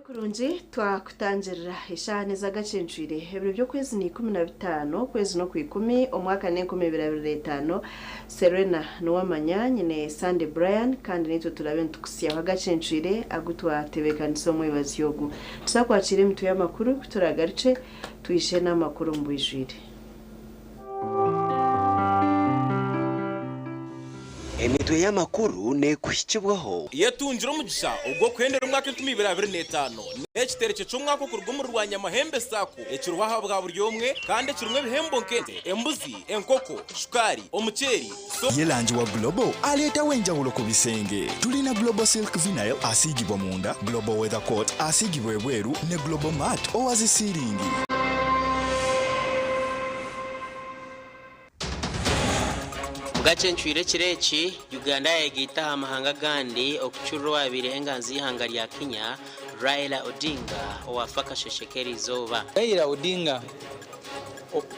Kurungi twakutangirira eshaaha n'ez'agacencwire ebiro by'okwezi ni 15 okwezi n'okwikumi omwaka n'e2025 Serena Nuwamanya nyine Sunday Brian kandi naitwe turabe nitukutsyaho agacencwire agu twatebeekanisa omwebazyo ogu. Tuza kwakiira emitwe y'amakuru ku turagarukye twije n'amakuru omu bwijwire. Emitwe y'amakuru neekuhikibwaho. Yetungire omugisha ogw'okuhendera omwaka 2025 n'ekiterekye ky'omwaka okuruga omuri Rwanyamahembe Sacco ekiriho ahabwa buri omwe kandi ekirimu ebihembo nk'ente, embuzi, enkoko, shukaari, omuceeri, so. Ye langi wa Global aleetawo enjawulo ku bisenge. Tulina Global Silk Vinyl asiigibwa munda, Global Weather Coat asiigibwa ebweru ne Global Mat owa zi siiringi. Bwakye ncwire ekiro eki, Uganda yayegaita aha mahanga agandi okucurira owabaireho enganzi y'eihanga rya Kenya, Raila Odinga owafa akasheshe k'eriizooba. Raila Odinga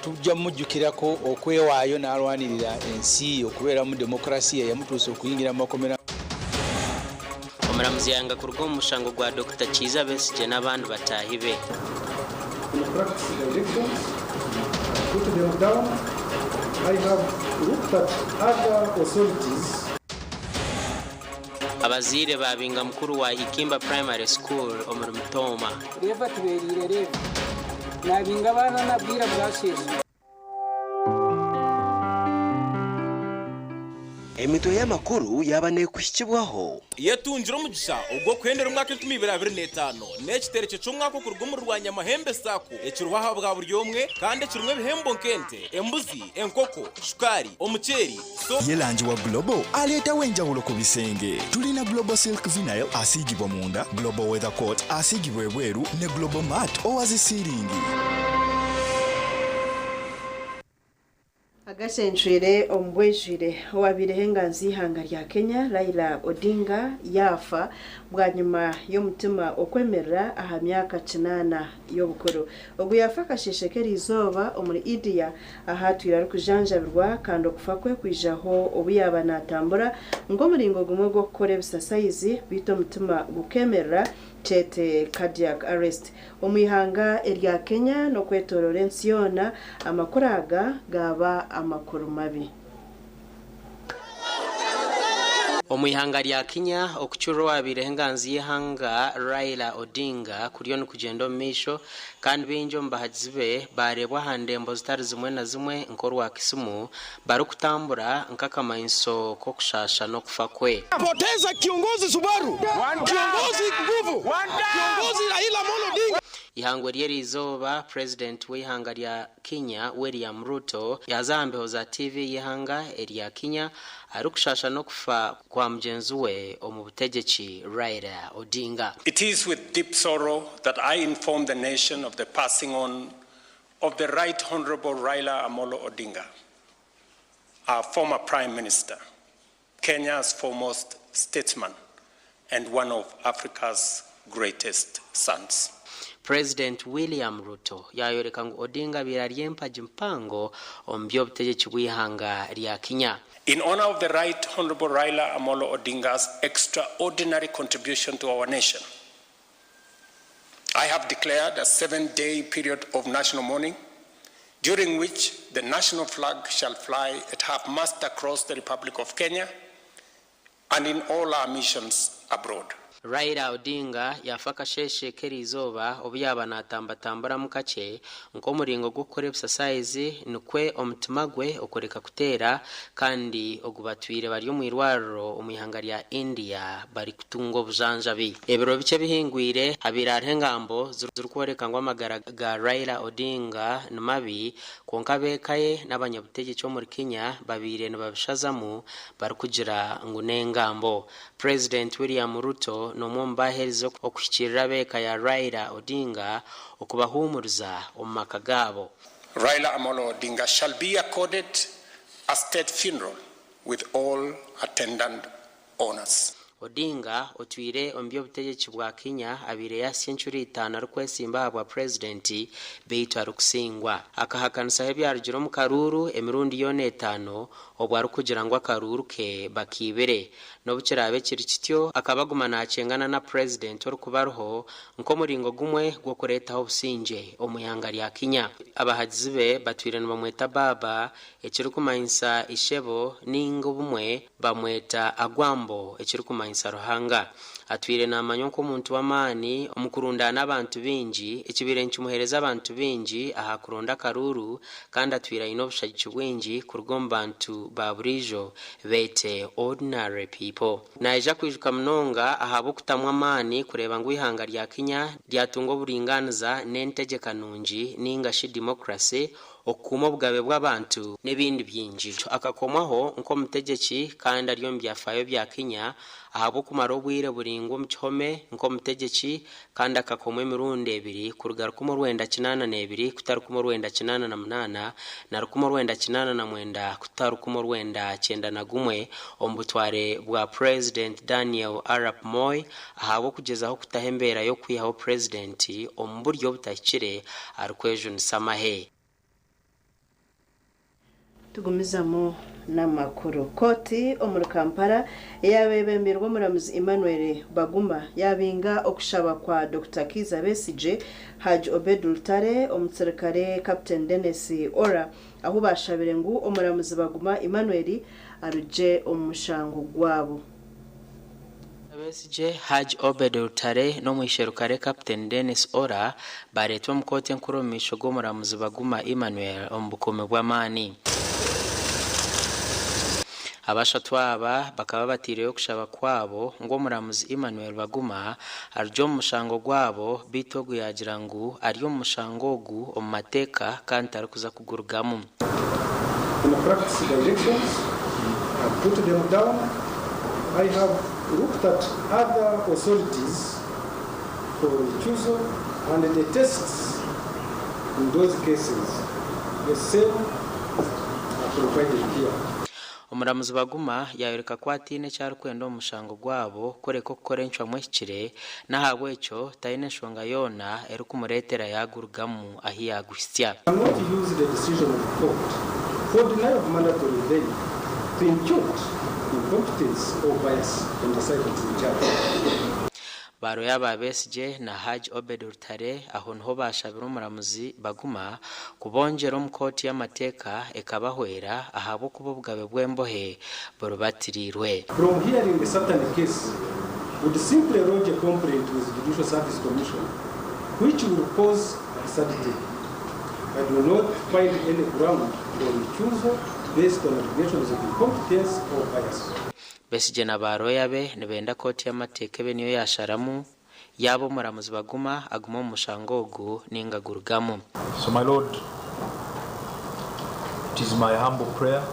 tujja mumujjukirako okwewaayo n'alwanirira ensi ye okubeeramu demokurasiya eyamutuusa okuyingira mu makomera. Omuramuzi yayanga kuruga omu mushango gwa Dokita Kiiza Besigye n'abandi bataahi be. In practice directions, put them down, I have looked at other authorities. Abazaire baabinga mukuru wa Ikimba Primary School omuri Mitooma. Reeva tubeereire reeva. Naabinga abaana na bwira bwasheesha. Emitwe y'amakuru yaaba neekuhikibwaho. Yetungire omugisha ogw'okuhendera omwaka 2025 n'ekiterekye ky'omwaka okuruga omuri Rwanyamahembe Sacco ekiriho ahabwa buri omwe kandi ekirimu ebihembo nk'ente, embuzi, enkoko, shukaari, omuceeri, so. Ye langi wa Global aleetawo enjawulo ku bisenge. Tulina Global Silk Vinyl asiigibwa munda, Global Weather Coat asiigibwa ebweru ne Global Mat owa zi siiringi. Agacencwire omu bwijwire, owabaireho enganzi y'eihanga rya Kenya, Raila Odinga yaafa bwanyima y'omutima okwemerera aha myaka kinaana y'obukuru. Ogu yaafa akasheeshe k'eriizooba omuri Idia ahu atwire arikujanjabirwa kandi okufa kwe kwijaho obu yaaba naatambura nk'omuringo gumwe gw'okukora ebisasayizi beitu omutima gukeemerera kyete cardiac arrest. Omu ihanga erya Kenya n'okwetooroora ensi yoona, amakuru aga gaaba amakuru mabi. Omu ihanga rya Kenya, okucurira owabaireho enganzi y'eihanga Raila Odinga kuriyo nikugyenda omu maisho kandi baingi omu bahagizi be baareebwa aha ndembo zitari zimwe na zimwe nk'orwa Kisumu barikutambura nk'akamanyiso k'okushaasha n'okufa kwe. Poteza kiongozi Subaru, kiongozi nguvu, kiongozi Raila Amolo Odinga. Eihangwe ry'eriizooba, Purezidenti w'eihanga rya Kenya, William Ruto yaaza aha mbeho za TV y'eihanga erya Kenya arikushaasha n'okufa kwa mugyenzi we omu butegyeki Raila Odinga. It is with deep sorrow that I inform the nation of the passing on of the Right Honourable Raila Amolo Odinga, our former Prime Minister, Kenya's foremost statesman and one of Africa's greatest sons. Purezidenti William Ruto yaayoreka ngu Odinga abaire ari empagi mpango omu by'obutegyeki bw'eihanga rya Kenya. In honour of the Right Honourable Raila Amolo Odinga's extraordinary contribution to our nation, I have declared a 7-day period of national mourning, during which the national flag shall fly at half-mast across the Republic of Kenya and in all our missions abroad. Raila Odinga yaafa akasheeshe k'eriizooba obu yaaba naatambatamburamu kakye nk'omuringo gw'okukora ebisasayizi nikwo omutima gwe okureka kuteera kandi ogu batwire bari omu irwariro omu ihanga rya India barikutunga obujanjabi. Ebiro bikye ebihingwire, habaire hariho engambo zirikworeka ngu amagara ga Raila Odinga ni mabi kwonka ab'eka ye n'abanyabutegyeki omuri Kenya babaire nibabishazamu barikugira ngu n'engambo. Purezidenti William Ruto n'omwe omu baaherize okuhikiirira ab'eka ya Raila Odinga okubahuumuriza omu maka gaabo. Raila Amolo Odinga shall be accorded a state funeral with all attendant honours. Odinga otwire omu by'obutegyeki bwa Kenya abaire yahitsya enshuro itaano arikwesimba ahabwa Purezidenti beitu arikusingwa. Akahakanisaho ebyarugire omu karuuru emirundi yoona etaano obwo arikugira ngu akaruuru ke bakaibire. N'obu kiraabe kiri kityo, akaba aguma naakyengana na Purezidenti orikuba ariho nk'omuringo gumwe gw'okureetaho obusingye omu ihanga rya Kenya. Abahagizi be batwire nibamweta Baba ekirikumanyisa Ishebo ninga obumwe bamweta Agwambo ekirikumanyisa Ruhanga. Atwire naamanywa nk'omuntu w'amaani omu kurundaana abantu baingi, ekibaire nikimuheereza abantu baingi aha kuronda akaruuru kandi atwire aine obushagiki bwingi kuruga omu bantu ba buriijo beete ordinary people. Naija kwijuka munonga ahabw'okutamu amaani kureeba ngu eihanga rya Kenya ryatunga oburingaaniza n'entegyeka nungi ninga shi democracy okukuuma obugabe bw'abantu n'ebindi bingi. Akakomwaho nk'omutegyeki kandi ari omu byafaayo bya Kenya ahabw'okumara obwire buraingwa omu kihome nk'omutegyeki kandi akakomwa emirundi ebiri kuruga 1982 kuta 1988 na 1989 kuta 1991 omu butware bwa Purezidenti Daniel Arap Moi ahabw'okugyezaho kutaho embeera y'okwihaho Purezidenti omu buryo obutahikire arikwejunisa amahe. Tugumizamu n'amakuru. Kooti omuri Kampala eyaaba eyebembeirwe omuramuzi Emmanuel Baguma yaabinga okushaba kwa Dokita Kiiza Besigye, Hajj Obed Lutale, omuserukare Captain Denis Ora ahu baashabire ngu omuramuzi Baguma Emmanuel arugye omu mushango gwabo. Besigye, Hajj Obed Lutale n'omwisherukare Captain Denis Ora bareetwa omu kooti enkuru omu maisho g'omuramuzi Baguma Emmanuel omu bukuumi bw'amaani. Abashatu aba bakaba bataireyo okushaba kwabo ngu omuramuzi Emmanuel Baguma arugye omu mushango gwabo beitu ogu yaagira ngu ari omu mushango ogu omu mateeka kandi tarikuza kugurugamu. In practice directions, I've put them down. I have looked at other authorities for recusal and the tests in those cases. The same are provided here. Omuramuzi Baguma yaayoreka ku ataine eki arikwenda omu mushango gwabo kureka okukora encwamu ehikire n'ahabw'ekyo taine nshonga yoona erikumureetera yaagurugamu ahu yaaguhitsya. Cannot use the decision of court for denial of mandatory bail to impute incompetence or bias on the side of the judge. Baaroya ba Besigye na Hajj Obed Lutale aho niho baashabire omuramuzi Baguma kubongyera omu kooti y'amateeka ekabahwera ahabw'okuba obugabe bw'embohe buribatiriirwe. From hearing a certain case would simply lodge a complaint with the Judicial Service Commission, which will cause absurdity. I do not find any ground for recusal based on allegations of incompetence or bias. Besigye na baaroya be nibenda kooti y'amateeka ebe niyo yaasharamu yaaba omuramuzi Baguma aguma omu mushango ogu ninga agurugamu. So, my Lord, it is my humble prayer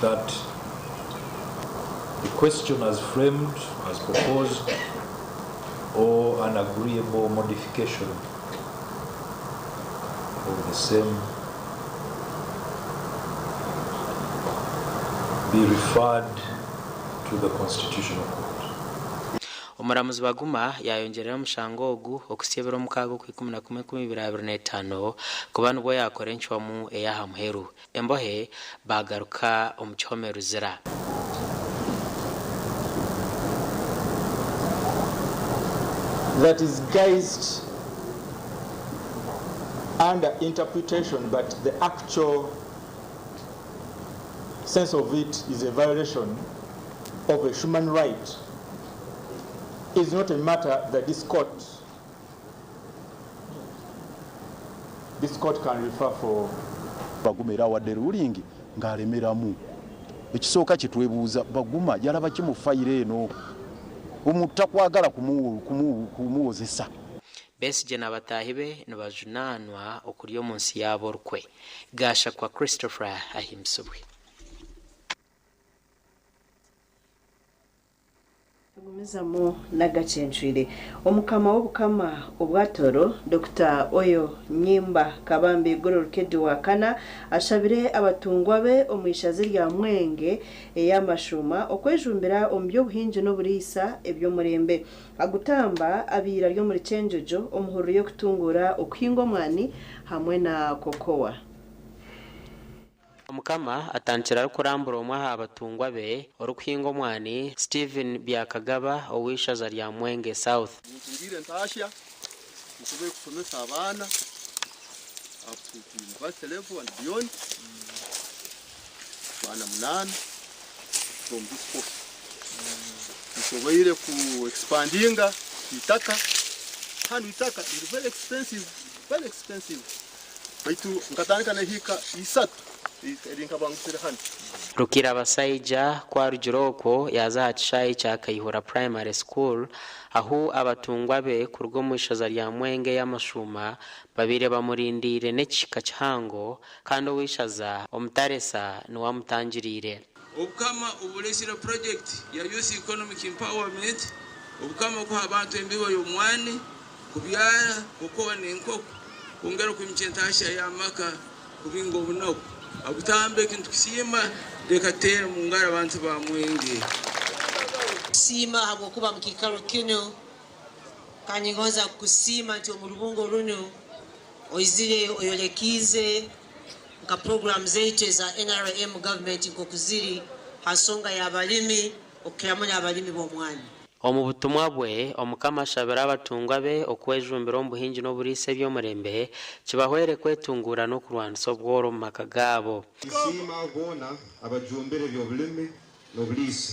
that the question as framed, as proposed, or an agreeable modification of the same be referred to the Constitutional Court. Omuramuzi Baguma yaayongyerera omushango ogu okuhitsya ebiro 6 Okwa11 2025 kuba nibwo yaakora encwamu ey'aha muheru. Embohe baagaruka omu kihome Luzira. That is guised under interpretation, but the actual sense of it is a violation of a human right, is not a matter that this court can refer for. Baguma era awadde ruling ng'alemeramu. Ekisooka kye twebuuza, Baguma yalaba ki mu fayiro eno omuntu takwagala kumuwozesa? Besigye na bataahi be nibajunaanwa okurya omu nsi yaabo orukwe. Gashakwa Christopher Ahimbisibwe. Tugumizamu n'agacencwire. Omukama w'Obukama obwa Toro, Dokita Oyo Nyimba Kabambi Iguru Rukidi wa kana ashabire abatungwa be omu ishaza erya Mwenge ey'amashuuma okwejumbira omu by'obuhingi n'oburiisa eby'omurembe. Agutamba abaire ari omuri Kyenjojo omu hururu y'okutunguura okuhinga omwani hamwe na kokowa. Omukama atandikire arikurambura omwe aha batungwa be orikuhinga omwani, Stephen Byakagaba ow'eishaza rya Mwenge South. Muntungiire entaasya, musobore kusomesa abaana up to university level and beyond, abaana munaana from this course. Nsoboire ku expandinga itaka, hanu itaka riri very expensive, very expensive. Baitu nkatandika n'ehiika isatu eri nkabangusire hanu. Rukirabasaija ku arugire okwo yaaza aha kishaayi kya Kaihura Primary School ahu abatungwa be kuruga omu ishaza rya Mwenge ey'amashuuma babaire bamurindiire n'ekihika kihango kandi ow'eishaza Omutaresa niwe amutangiriire. Obukama oburesire purojekiti ya Youth Economic Empowerment, Obukama kuha abantu embibo y'omwani, kubyara, kokowa n'enkoko, kwongera kwimukya entaasya y'amaka, kubinga obunaku. Agutamba eki nitukusiima, leka tuteere omu ngaro abantu ba Mwenge. Kusiima habwokuba mukiikaro kinu, kandi ningonza kukusiima nti omu rubungo runu oizire oyolekiize nka puroguramu zaitu eza nrm gavumenti nk'oku ziri ha nsonga y'abalimi okukira muno abalimi b'omwani. Omu butumwa bwe, Omukama ashabire abatungwa be okwejumbira omu buhingi n'oburiisa eby'omurembe kibahwere kwetunguura n'okurwanisa obworo omu maka gaabo. Nsiima boona abajumbire eby'obulimi n'obuliisa.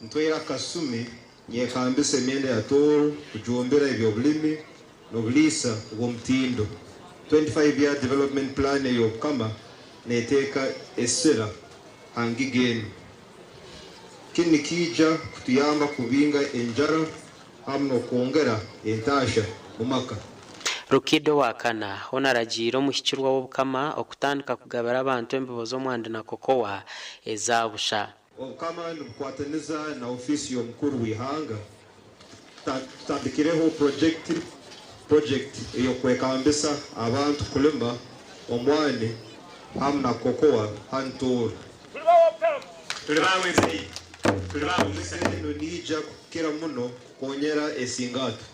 Ntwaire akasumi nyekambisa emyenda ya Tooro kujumbira eby'obulimi n'obuliisa obw'omutindo. 25 Year Development Plan ey'Obukama neteeka esira ha ngiga enu. Kinu nikiija kutuyamba kubinga enjara hamu n'okwongera entaahya mu maka. Rukiida owa kana hoona aragiire omuhikirwa w'Obukama okutandika kugabira abantu embibo z'omwandi na kokowa eza busha. Obukama nibukwataniza na ofiisi y'omukuru w'eihanga tutandikireho project ey'okwekambisa abantu kulima omwani hamu na kokowa hanu Tooro. Enu niija kukira muno kukonyera ensingato.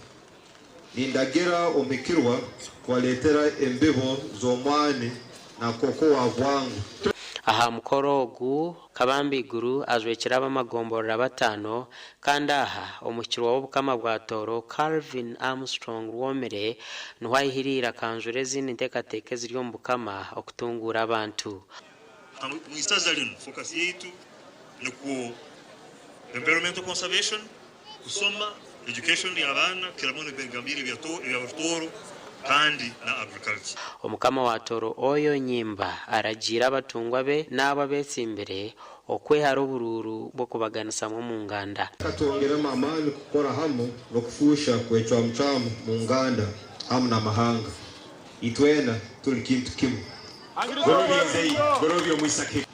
Nindagira omuhikirwa kubaletera embibo z'omwani na kokowa bwangu. Aha mukoro ogu, Kabamba Iguru ajwekire ab'amagomborora bataano kandi aha omuhikirwa w'Obukama bwa Tooro, Calvin Armstrong Rwomire niho aihiriire akanjura ezindi nteekateeka eziri omu Bukama okutunguura abantu. Omu isaza linu focus yaitu nikwo environmental conservation, kusoma, education y'abaana kukira muno ebigambire ebya Tooro kandi na agriculture. Omukama wa Tooro Oyo Nyimba aragiire abatungwa be n'abo abetsimbire okwehara oburuuru bw'okubaganisamu omu nganda. Katwongeremu amaani kukora hamu n'okufuusha kwecwamucwamu mu nganda hamu n'amahanga. Itwena tuli kintu kimu.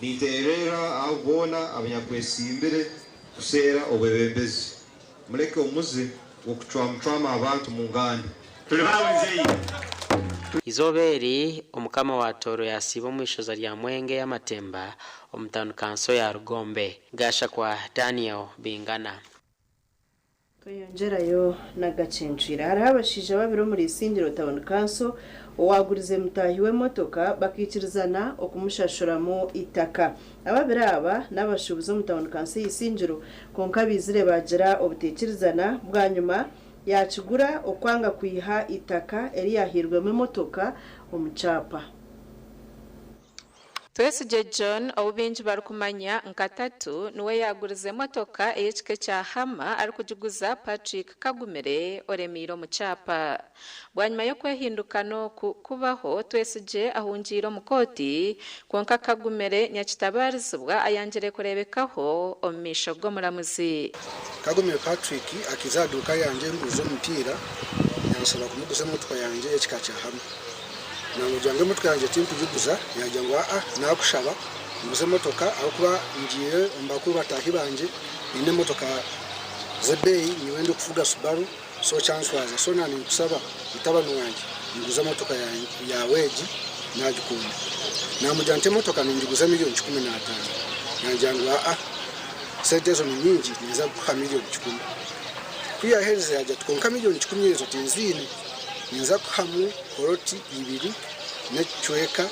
Nintererra abo boona abanyakwesimbire kuseera obwebembezi. Muleke omuze gw'okucwamucwamu abantu mu nganda. Izooba eri Omukama wa Tooro yasiiba omu ishaza rya Mwenge y'Amatemba omu tauni kanso ya Rugombe. Gashakwa Daniel Bingana. Tweyongyerayo n'agacencwire. Hariho abashaija babiri omuri Isingiro Town Council owagurize mutaahi w'emotoka bakaikirizana okumushashuramu eitaka. Ababiri aba n'abashuubuzi omu Town Council y'Isingiro kwonka baizire baagira obutaikirizana bwanyima yakigura okwanga kwiha eitaka eri yahairwemu emotoka omu kyapa. Twesigye John ou baingi barikumanya nka Tatu niwe yaagurize emotoka ey'ekika ekya Hummer arikugiguza Patrick Kagumire oremiire omu kyapa. Bwanyima y'okwehindukana oku kubaho, Twesigye ahungiire omu kooti kwonka Kagumire nyakitabarizibwa ayangire kureebekaho omu maisho g'omuramuzi. Kagumire Patrick akiza aha duuka yangye nguza omupiira yansaba kumuguza emotoka yangye y'ekika kya Hummer. Namugira ngu emotoka yangye tinkugiguza yagira ngu aa nakushaba nguze emotoka ahabw'okuba ngiire omu bakuru bataahi bangye baine emotoka Z'ebeeyi nyowe ndikuvuga Subaru so kyanswaza so na ninkusaba mutabani wangye nguza emotoka yaawe egi nagikunda. Namugira nti emotoka ningiguza miliyoni 15. Yangira ngu aa sente ezo ni nyingi ninza kukuha miliyoni 100. Ku yaherize yagira ati kwonka miliyoni 100 ezo tinziine ninza kukuhamu poloti ibiri n'ekicweka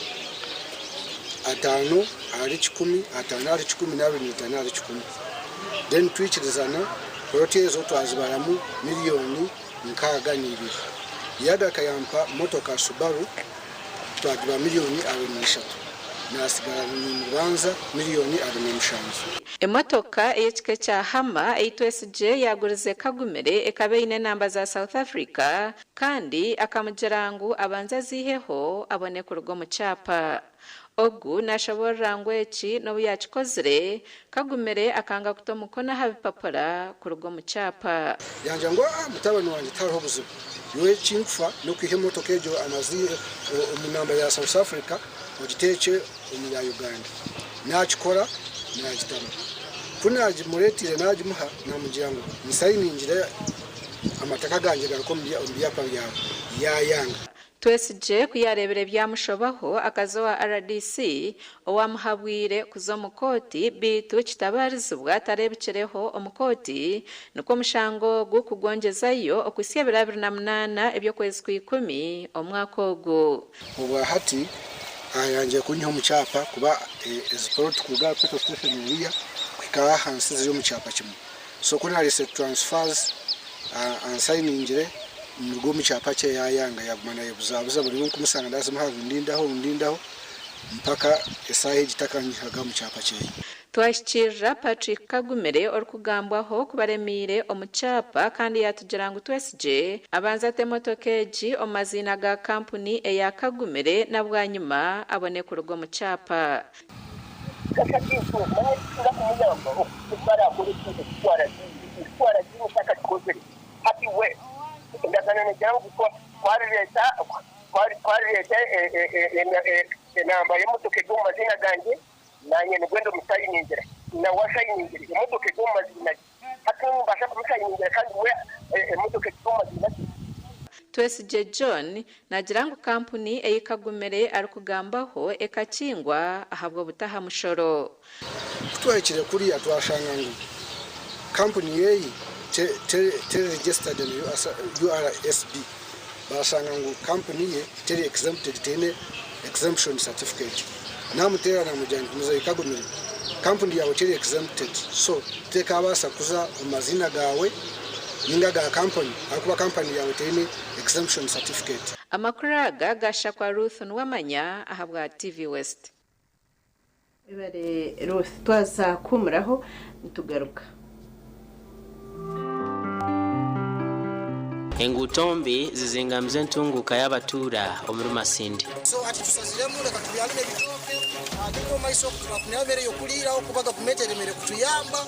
50 ahari 100, 50 ahari 100 n'abiri n'itaano ahari 100. Then twikirizana poloti ezo twazibaramu miliyoni 62. Yagaruka yampa motoka Subaru twagiba miliyoni 23. Nasigara nimubanza miliyoni 27. Emotoka ey'ekika ekya Hummer ei Twesigye yaagurize Kagumire ekaba eine enamba za South Africa kandi akamugira ngu abanze aziiheho abone kuruga omu kyapa. Ogu nashoborora ngu eki n'obu yakikozire, Kagumire akanga kuta omukono aha bipapura kuruga omu kyapa. Yangira ngu aa mutabani wangye tihariho buzibu, nyowe eki nkufa n'okwiha emotoka egyo omu namba ya South Africa ogiteekye omu ya Uganda. Naakikora naagitamu. Ku naagimureeteire naagimuha naamugira ngu nsayiningire amataka gangye garuke omu byapa byawe, yaayanga. Twesigye ku yaareebire byamushobaho akaza owa rdc owamuhabwire kuza omu kooti beitu kitabaarizibwa tareebikireho omu kooti nikwo omushango ogu kugwongyezayo okuhitsya ebiro 28 eby'okwezi kwa ikumi omwaka ogu. Obwa hati ayangire kunyiha omu kyapa kuba ezi poloti kuruga aha petrol station eriya kuhika aha ahansi ziri omu kyapa kimwe. So ku nareetsire transfers ansayiningire nduge omu kyapa kye yayanga yaguma nayebuzabuza buri obu nkumusanga ndazimuha ngu ndindaho ndindaho mpaka esaaha egi takanyihaga omu kyapa kyeye. Twahikirira Patrick Kagumire orikugambwaho kuba aremiire omu kyapa kandi yaatugira ngu Twesigye abanze ate emotoka egi omu maziina ga kampuni eya Kagumire na bwanyima abone kuruga omu kyapa. Naanye nibwo ndimusayiningira, nawe asayiningire emotoka eri omu maziina ge. Hati nimbaasa kumusayiningira kandi we emotoka eri omu maziina ge. Twesigye John naagira ngu kampuni ei Kagumire arikugambaho ekakingwa ahabw'obutaha mushoro. Ku twahikire kuriya twashanga ngu kampuni yeeye teri registered na URSB. Baashanga ngu kampuni ye teri exempted teine exemption certificate. Namuteera namugira nti Muzeeyi Kagumire kampuni yaawe teri exempted so tekaabaasa kuza omu maziina gaawe ninga aga kampuni ahakuba kampani yaawe teine exemption certificate. Amakuru aga gashakwa Ruth Nuwamanya ahabwa TV West. Webare Ruth twaza kuhumuraho nitugaruka. Enguuto mbi zizingamize entunguuka y'abatuura omuri Masindi. So hati tusaziremu leka tubyaremu ebitooke then omu maiso oku turafunirayo emere y'okuriiraho kuba gavumenti eremire kutuyamba.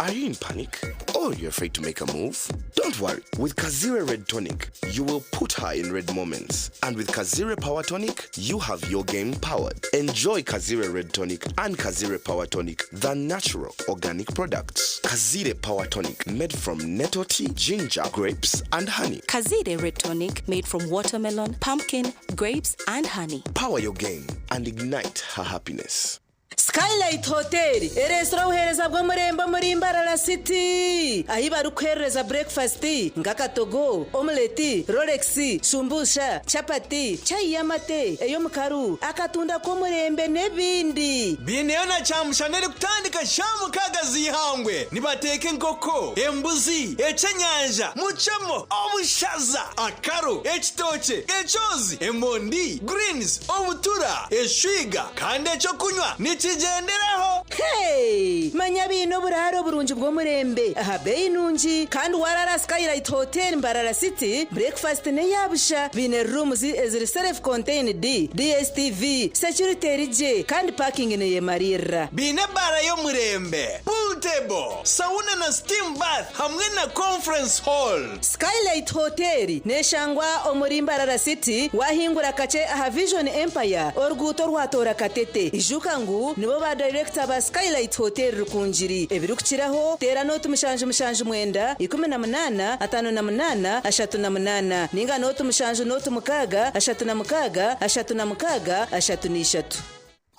Are you in panic or you're afraid to make a move? Don't worry. With Kazire Red Tonic, you will put her in red moments. And with Kazire Power Tonic, you have your game powered. Enjoy Kazire Red Tonic and Kazire Power Tonic, the natural organic products. Kazire Power Tonic, made from nettle tea, ginger, grapes, and honey. Kazire Red Tonic, made from watermelon, pumpkin, grapes, and honey. Power your game and ignite her happiness. Skylight Hotel ereetsire obuheereza bw'omurembe omuri Mbarara City ahi barikuheerereza burekifasiti nk'akatogo, omuleti, rolex, shumbusha, chapati, chai y'amate, ey'omukaru, akatunda k'omurembe n'ebindi. Baineyo na kyamushana erikutandika shaaha mukaaga z'eihangwe. Nibateeka enkoko, embuzi, ekyenyanja, mucemo, obushaza, akaru, ekitookye, ekyozi, emondi, greens, obutura, eshwiga kandi ekyokunywa nikigyenderaho. Hey! Manya bi Eine oburaaro oburungi bw'omurembe aha beeyi nungi kandi warara aha Skylight Hotel Mbarara City, breakfast n'eya busha. Baine rooms eziri self contained, DSTV, security eri gye kandi parking neyemariirira. Baine ebaara y'omurembe, pool table, sauna na steam bath hamwe na conference hall. Skylight Hotel neshangwa omuri Mbarara City wahingura kakye aha Vision Empire oruguuto orwatoora Katete. Ijuka ngu nibo ba dayirekita ba Skylight Hotel Rukungiri. Ebirikukiraho teera nooti 779 18 58 38 ninga nooti 7 nooti 6 36 36 33.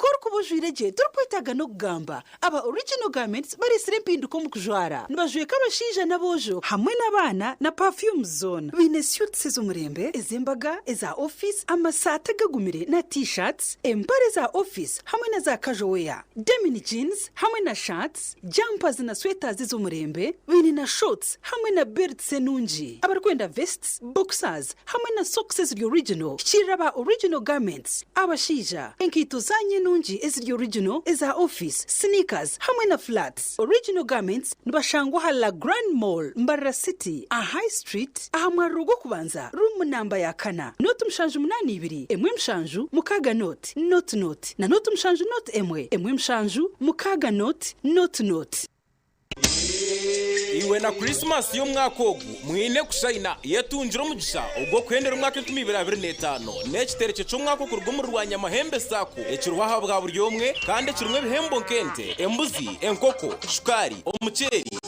Ku orikuba ojwaire gye torikwetaaga n'okugamba. Aba Original Garments bareetsire empinduka omu kujwara. Nibajweka abashaija n'aboojo hamwe n'abaana na perfumes zoona. Baine suits ez'omurembe, ez'embaga, eza ofiisi, amasaati agagumire na T-shirts, empare za ofiisi hamwe na za casual wear, denim jeans hamwe na shirts, jumpers na sweaters ez'omurembe. Baine na shorts hamwe na belts enungi. Abarikwenda vests, boxers hamwe na socks eziri original, hikiirira aba Original Garments. Abashaija, enkaito zaanyu enungi eziri original, eza ofiisi, sneakers hamwe na flats. Original Garments nibashangwa aha La Grande Mall, Mbarara City, aha High Street, aha mwariro gw'okubanza, room namba ya kana, nooti 782 1 7 6 nooti nooti nooti na nooti 7 nooti 1 1 7 6 nooti nooti nooti. Iwe na Krisimasi y'omwaka ogu mwine kushayina. Yetungire omugisha ogw'okuhendera omwaka 2025 n'ekiterekye ky'omwaka okuruga omuri Rwanyamahembe sacco ekiriho aha bwa buri omwe kandi ekirimu ebihembo nk'ente, embuzi, enkoko, shukaari, omuceeri,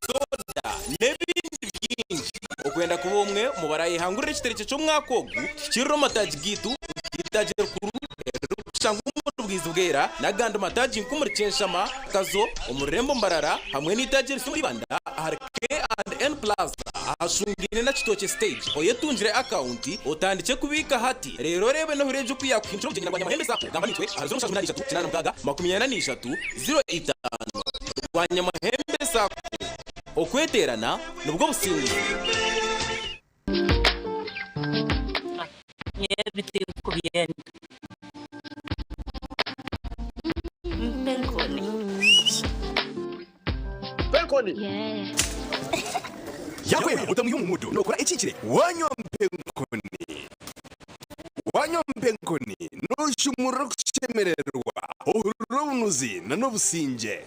soda n'ebindi bingi. Okwenda kuba omwe omu barayehangurira ekiterekye ky'omwaka ogu, tuhikirire omu mataagi gaitu nk'eitaagi erikuru eririkushangwa omuri Bwizibwera n'agandi mataagi nk'omuri Kyenshama, Kazo, omu rurembo Mbarara hamwe n'eitaagi eriri omuri Ibanda ahari K and N Plaza ahashungaine na Kitookye Stage. Oyetungire akawunti otandikye kubiika hati reero oreebe n'ohureegye oku yaakuhindukira omugyenyi na Rwanyamahembe Sacco. Gamba naitwe ahari 0783 86 43 05. Rwanyamahembe Sacco, okweteerana nibwo businguzi. Ebi tinkubyenda. Mpa enkoni. Mpa enkoni. Yakwema otamuha omu mudu nokora ekihikire wanywa mpa enkoni. Wanywa mpa enkoni noshumurura okushemererwa, ohurira obunuzi na n'obusingye.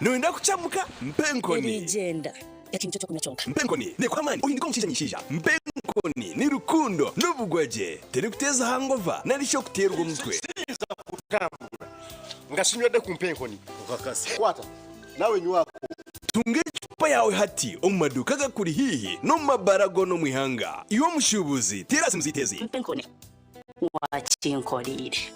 Noyenda kukyamuka? Mpa enkoni. Erigyenda. Eki nikyo ky'okunywa kyonka. Mpa enkoni nekuha amaani ohinduka omushaija nyishaija. Mpa enkoni ni rukundo n'obugwagye. Terikuteeza hangova nari shi okuteerwa omutwe. Siyinza kutambura nga sinywedde ku mpa enkoni. Okakasa. Kwata nawe nywako. Tunga ecupa yaawe hati omu maduuka agakuri haihi n'omu mabaara goona omu ihanga. Iwe omushuubuzi, teera simu zaitu ezi. Mpa enkoni. Wakinkoreire.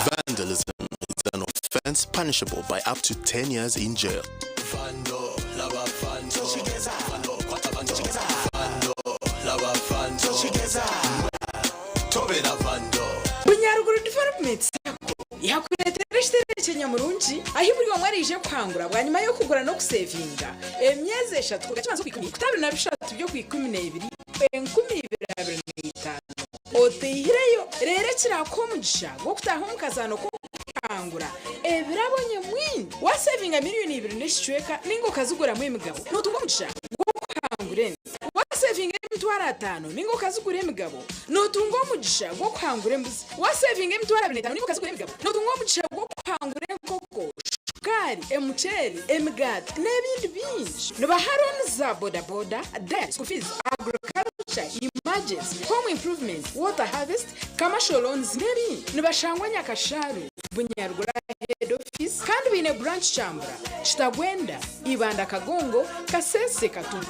Vandalism is an offense punishable by up to 10 years in jail. Bunyaruguru Development Sacco yakureetera ekiterekye nyamurungi ahi buri omwe araije kuhangura bwanyima y'okugura n'okusevinga emyezi eshatu kuruga kibanza oku 13 by'oku 12 2025 oteihireyo reero ekiraakuha omugisha gw'okutaaha omu kazaano k'okuhangura ebirabo nyamwingi. Waasevinga miriyoni ibiri n'ekicweka nainga okaziguramu emigabo nootunga omugisha gw'okuhangura ente. Waasevinga emitwaro ataano nainga okazigura emigabo nootunga omugisha gw'okuhangura embuzi. Waasevinga emitwaro abiri n'etaano nainga okazigura emigabo nootunga omugisha gw'okuhangura enkoko, shukaari, emuceeri, emigaati n'ebindi bingi. Nibaha looni za bodaboda, dairy, school fees, agriculture, emergency, home improvement, water harvest, commercial loans n'ebindi. Nibashangwa Nyakasharu, Bunyaruguru aha head office kandi baine branch Kyambura, Kitagwenda, Ibanda Kagongo, Kasese, Katuna.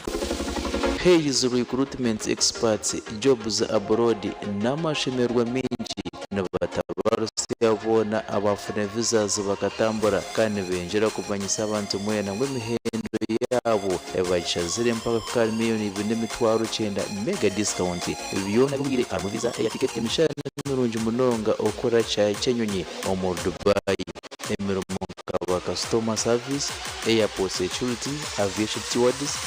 Hayes Recruitment Experts Jobs Abroad n'amashemererwa maingi nibatabarusya boona abaafuna visas bakatambura kandi nibengyera kumanyisa abantu mwena ngu emihendo yaabo bagishazire mpaka kuhika ahari 2,900,000 mega discount. Byona bibwire harimu visa, air ticket, emishara mirungi munonga okukora kishaayi ky'enyonyi omuri Dubai, emirimo nka ba customer service, airport security, aviation stewards,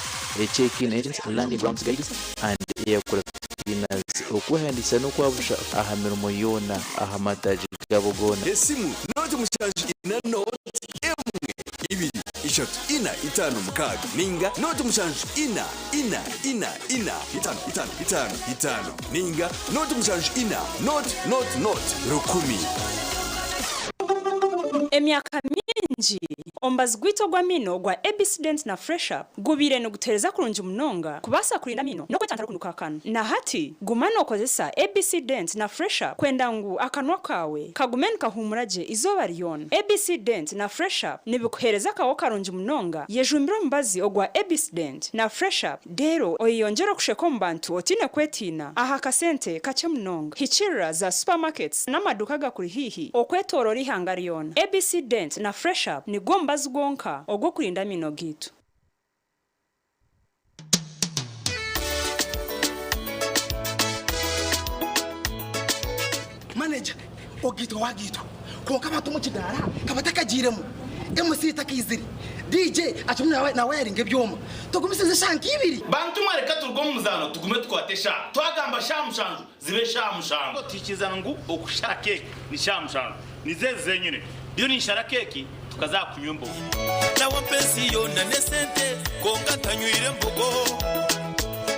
check-in agents, landing grounds guides and aircraft cleaners. Okwehandiikisa n'okwabusha aha mirimo yoona aha mataagi gaabo goona. Esimu nooti mushanju ina nooti emwe ibiri ishatu ina itaano mukaaga ninga nooti mushanju ina ina ina ina itaano itaano itaano itaano ninga nooti mushanju ina nooti nooti nooti rukumi. Emyaka mingi, omubazi gwaitu ogw'amaino ogwa ABC Dent na Fresh Up gubaire nigutuheereza kurungi munonga kubaasa kurinda amaino n'okwetantara okunuka akanwa. Na hati, guma nookozesa ABC Dent na Fresh Up kwenda ngu akanwa kaawe kagume nikahuumura gye eizooba ryona. ABC Dent na Fresh Up nibikuheereza akaho karungi munonga. Yejumbire omubazi ogwa ABC Dent na Fresh Up reero oyeyongyere okusheka omu bantu otaine kwetiina aha kasente kakye munonga. Hikiirira za supermarkets n'amaduuka agakuri haihi okwetooroora eihanga ryona. ABC Dent na Fresh Up nigwo mubazi gwonka ogw'okurinda amaino gaitu. Manager, ogaitwa wagaitwa kwonka abantu omu kidaara kabatakagiiremu, MC takaizire, DJ akirimu nawayaringa ebyoma, tugumisirize eshaaha nka ibiri. Bantu mwe reka turuge omu muzaano tugume tukwate eshaaha. Twagamba shaaha mushanju zibe shaaha mushanju. Tuhikirizana ngu okushara keeki ni shaaha mushanju. Nizo ezi zenyine. Ndiyo ninshara keeki tukaza aha kunywa embogo. Nawe mpa ensi yoona n'esente kwonka ntanywire mbogo.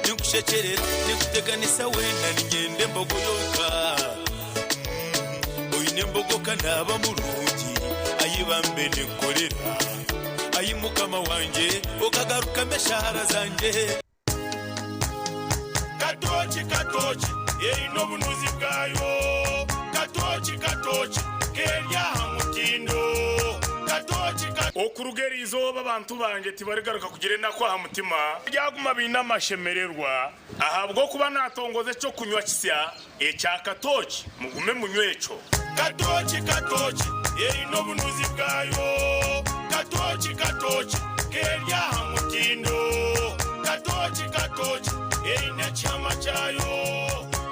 Ninkushekyerera, ninkuteganisa weena niinyenda embogo yonka. Oine embogo ka naaba murungi, ayi bambe ninkukorera. Ayi Mukama wangye, okagarukamu eshaara zangye. Katooki katooki eine obunuzi bwayo. Katooki katooki keri aha mutindo. Katooki ka. Okuruga eri izooba abantu bangye tibarigaruka kugira enaku aha mutima, baryaguma baine amashemererwa, ahabw'okuba naatongoza eky'okunywa kisya ekya katooki, mugume munywe ekyo. Katooki katooki eine obunuzi bwayo. Katooki katooki keri aha mutindo. Katooki katooki eine ekihama kyayo.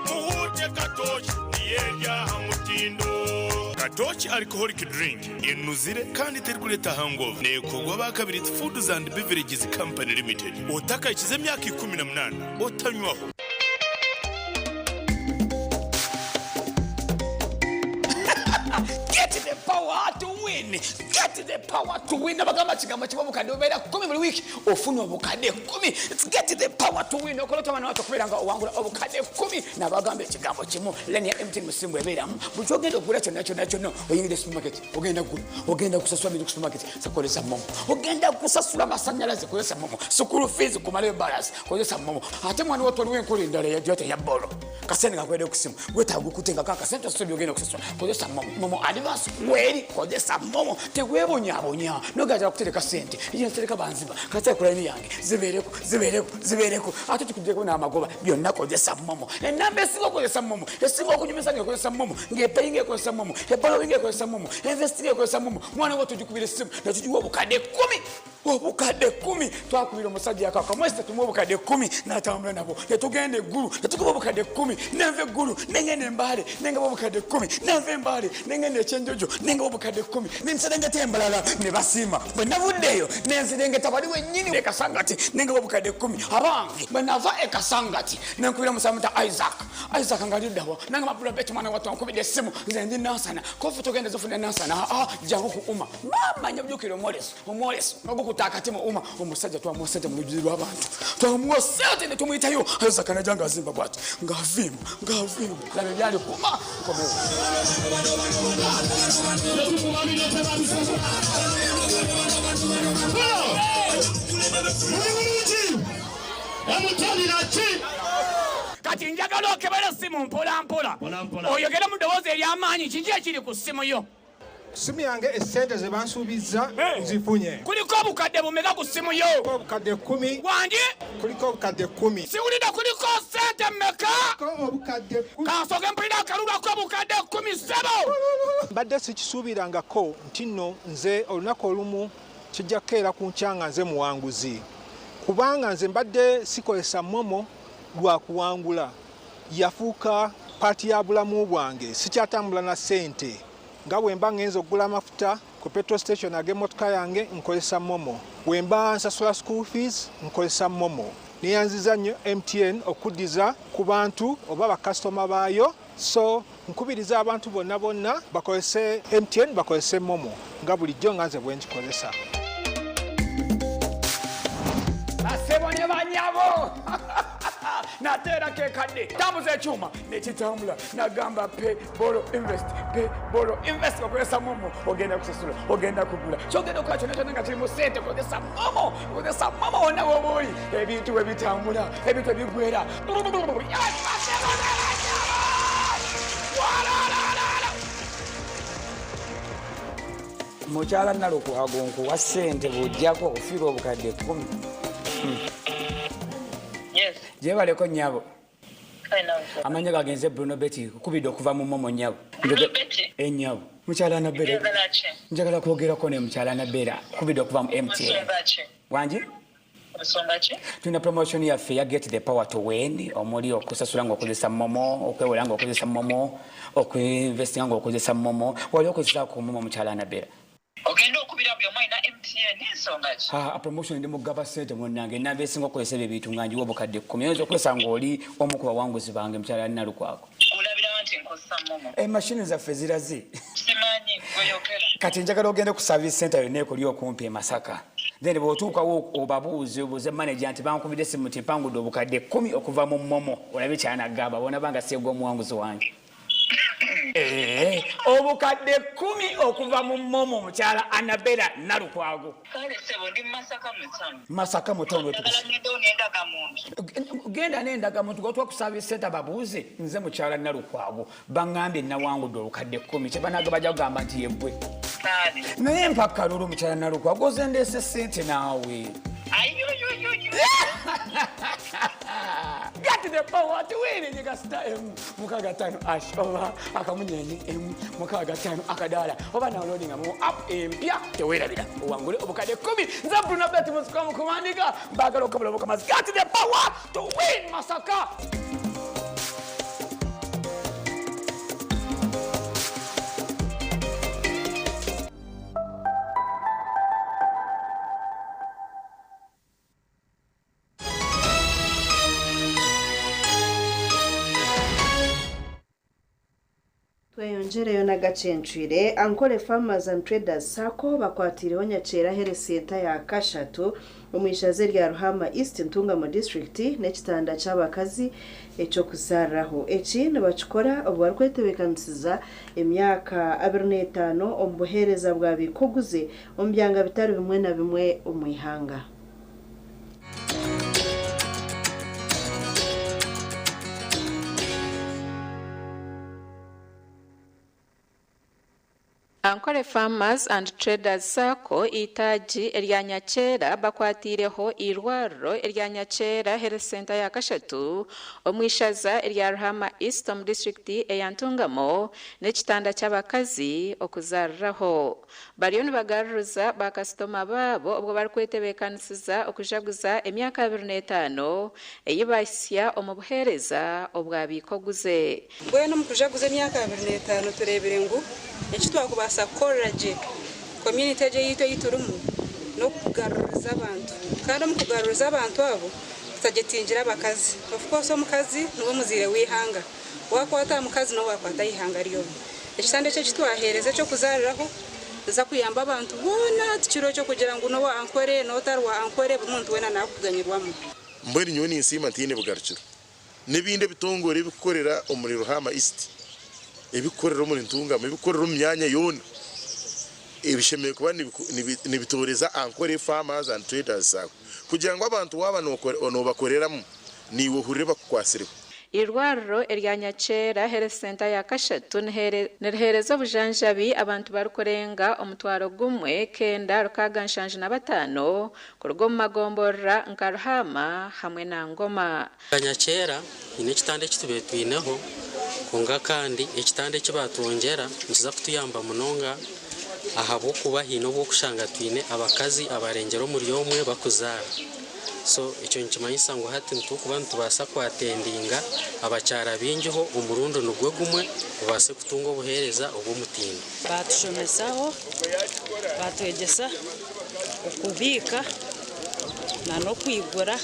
Muhuute katooki niyo eri aha mutindo. Katooki Alcoholic Drink enuzire kandi terikureeta hangover. Neekorwa aba Kabiriiti Foods and Beverages Company Limited. Otakahikize emyaka 18 otanywaho. Get the power to win. Get the power to win. Nabagamba kigambo kimwe obukadde bubeera kumi buli wiiki ofuna obukadde kumi. Get the power to win. Okola otya mwana wattu okubeera nga owangula obukadde kumi? Nabagamba ekigambo kimu. Line ya MTN Musimbwa ebeeramu. Buli ky'ogenda okugula kyonna kyonna kyonna oyingidde supermarket ogenda kugula ogenda kusasula bintu ku supermarket kozesa momo ogenda kusasula masanyalaze kozesa momo school fees kumalayo balance kozesa momo ate mwana wattu waliwo enkola endala eyajja teya bolo kasente kakwede ku simu wetaaga okutengako akasente osasula byogenda okusasula kozesa momo momo advance weri kozesa momo tewebonyabonya nogenda kutereka sente yensereka banziba kati ku line yange zibeereko zibeereko zibeereko ate tukujjeko n'amagoba byonna kozesa momo enamba esinga okukozesa momo esinga okunyumisa nga ekozesa momo ng'epayinga ekozesa momo ebalowinga ekozesa momo investinga ekozesa momo mwana we tugikubira essimu netugiwa obukadde kumi obukadde kumi twakubira omusajja akakamwesi tetumuwa obukadde kumi n'atambula nabo netugenda eggulu netukuba obukadde kumi nenva eggulu nengenda embaale nengaba obukadde kumi nenva embaale nengenda ekyenjojo nengaba obukadde kumi nenserengeta embalala ne basiima bwe navuddeeyo nenzirengeta wali wennyini ekasangati nengaba obukadde kumi abange bwe nava ekasangati nenkubira musamuta Isaac Isaac nga liddawa nange mabula beti mwana wattu ankubidde essimu nze ndi Nansana kofu togenda zifuna Nansana aa jangu ku uma maama nyabjukira omwoleso omwoleso nga gukuta akati mu uma omusajja twamuwa sente mu lujjudde lw'abantu twamuwa sente ne tumuyitayo Isaac najja ng'azimba bwati ng'avimba ng'avimba laba ebyali ku uma nkomewo. Kati njagala okebere essimu mpola mpola oyogere mu ddoboozi ery'amaanyi kiki ekiri ku ssimu yo. Ku ssimu yange essente ze bansuubizza nzifunye. Kuliko obukadde bumeka ku ssimu yo? Obukadde kkumi. Wangi? Kuliko obukadde kkumi. Siwulidde kuliko ssente mmeka? Obukadde kkumi. Kansooke mpulire akalulu ak'obukadde kkumi ssebo. Mbadde sikisuubirangako nti nno nze olunaku olumu kijja kukeera ku nkya nga nze muwanguzi kubanga nze mbadde sikozesa momo lwa kuwangula yafuuka part ya bulamu bwange sikyatambula na ssente nga bwe mba ngenze okugula amafuta ku petrol station ag'emmotoka yange nkozesa momo bwe mba nsasula school fees nkozesa momo neyanziza nnyo MTN okuddiza ku bantu oba bakasitoma baayo so nkubiriza abantu bonna bonna bakozese MTN bakozese momo nga bulijjo nga nze bwe nkikozesa. Basebo ne banyabo nateera kekadde tambuza ekyuma nekitambula nagamba pay borrow invest pay borrow invest okozesa momo ogenda kusasula ogenda kugula kyogenda okukola kyonna kyonna nga kiri mu sente kozesa momo kozesa momo wonna woba oli ebintu bwe bitambula ebintu ebigwera. Mukyala Nalukwago nkuwa ssente bw'ojjako ofiirwa obukadde kkumi. Gyebaleko nnyabo. Amannya gagenze Bruno Betty kukubidde okuva mu momo nnyabo. Ennyabo. Mukyala Nabera. Njagala kwogerako ne mukyala Nabera kukubidde okuva mu MTN. Wangi? Tulina promotion yaffe ya Get the Power to Win omuli okusasula ng'okozesa momo, okwewola ng'okozesa momo, okuinvestinga ng'okozesa momo. Wali okozesaako momo mukyala Nabera? Ogenda okubira buli omu alina MTN ensonga ki? Ah, promotion ndi mugaba ssente munnange ennamba esinga okukozesa ebyo ebintu nga ngiwa obukadde kkumi oyinza okukozesa ng'oli omu ku bawanguzi bange mukyala Nalukwago. Olabirawo nti nkozesa momo? Emashini zaffe ziraze. Simanyi gweyogera. Kati njagala ogende ku service center yonna ekuli okumpi e Masaka. Then bw'otuukawo obabuuze obuuze manager nti bankubidde essimu nti mpangudde obukadde kkumi okuva mu momo olabe ky'anagamba bw'onaba nga seegwa omuwanguzi wange. Obukadde kkumi okuva mu momo mukyala Anabella Nalukwago. Kale ssebo ndi mu Masaka mu town. Masaka mu town Njagala ngendewo n'endagamuntu. Genda n'endagamuntu gotwa ku service center babuuze nze mukyala Nalukwago baŋŋambye nawangudde obukadde kkumi kye banaaga bajja kugamba nti yeggwe. Kale. Naye mpa kalulu mukyala Nalukwago oze ndeese ssente naawe. Ayoyoyoyo. Get the power to win nyiga star emu mukaaga ttaano ash oba akamunyenye emu mukaaga ttaano akadaala oba downloading mu app empya teweerabira owangule obukadde kkumi. Nze Bruno Bet Musika mu kuwandiika mbaagala okukabula obukamazi. Get the power to win Masaka. Tweyongyereyo n'agacencwire Ankole Farmers and Traders Sacco bakwatiireho Nyakyera Health Centre ya kashatu omu ishaza erya Ruhama East Ntungamo District n'ekitanda ky'abakazi eky'okuzaariraho. Eki nibakikora obu barikwetebeekanisiza emyaka 25 omu buheereza bwa biikoguze omu byanga bitari bimwe na bimwe omu ihanga. Ankole Farmers and Traders Sacco itaagi erya Nyakyera bakwatiireho eirwariro erya Nyakyera Health Centre ya kashatu omu ishaza erya Ruhama East omu disitulikiti eya Ntungamo n'ekitanda ky'abakazi okuzaariraho. Bariyo nibagaruruza bakasitoma baabo obwo barikwetebeekanisiza okujaguza emyaka 25 ei bahisya omu buheereza obwabiikoguze. Mbwenu omu kujaguza emyaka 25 tureebire ngu eki twakubaasa kukorera gye community egyo eyaitu ei turimu n'okugaruriza abantu kandi omu kugaruriza abantu abo tutagitingira abakazi. Of course omukazi niwe muzaire w'eihanga, wakwata aha mukazi niwe wakwata aha ihanga ryona. Ekitanda eki ekitwaheereza eky'okuzaariraho niza kuyamba abantu boona tikiriho ekyokugira ngu n'owa Ankole n'otari wa Ankole buri muntu weena naakuganyirwamu. Mbwenu nyowe ninsiima ntiine bugarukiro n'ebindi ebitongore ebikukorera omuri Ruhama East, ebikukorera omuri Ntungamo, ebikukorera omu myanya yoona ebishemereire kuba nibitoreza Ankole Farmers and Traders Sacco kugira ngu abantu waaba nobakoreramu niiwe ohurire bakukwasireho. Irwariro erya Nyakyera Health Centre ya kashatu niriheereza obujanjabi abantu barikurenga 1975 kuruga omu magomborora nka Ruhaama hamwe na Ngoma. Nyakyera haine ekitanda eki tubaire twineho kwonka kandi ekitanda eki baatwongyera nikiza kutuyamba munonga ahabw'okuba haine obu orikushanga twine abakazi abarengire omuri omwe barikuzaara. So ekyo nikimanyisa ngu hati nitukuba nitubaasa kwatendinga abakyara baingiho omurundi nigwo gumwe babaase kutunga obuheereza obw'omutindo. Batushomesaho, batwegyesa okubiika n'okwigura,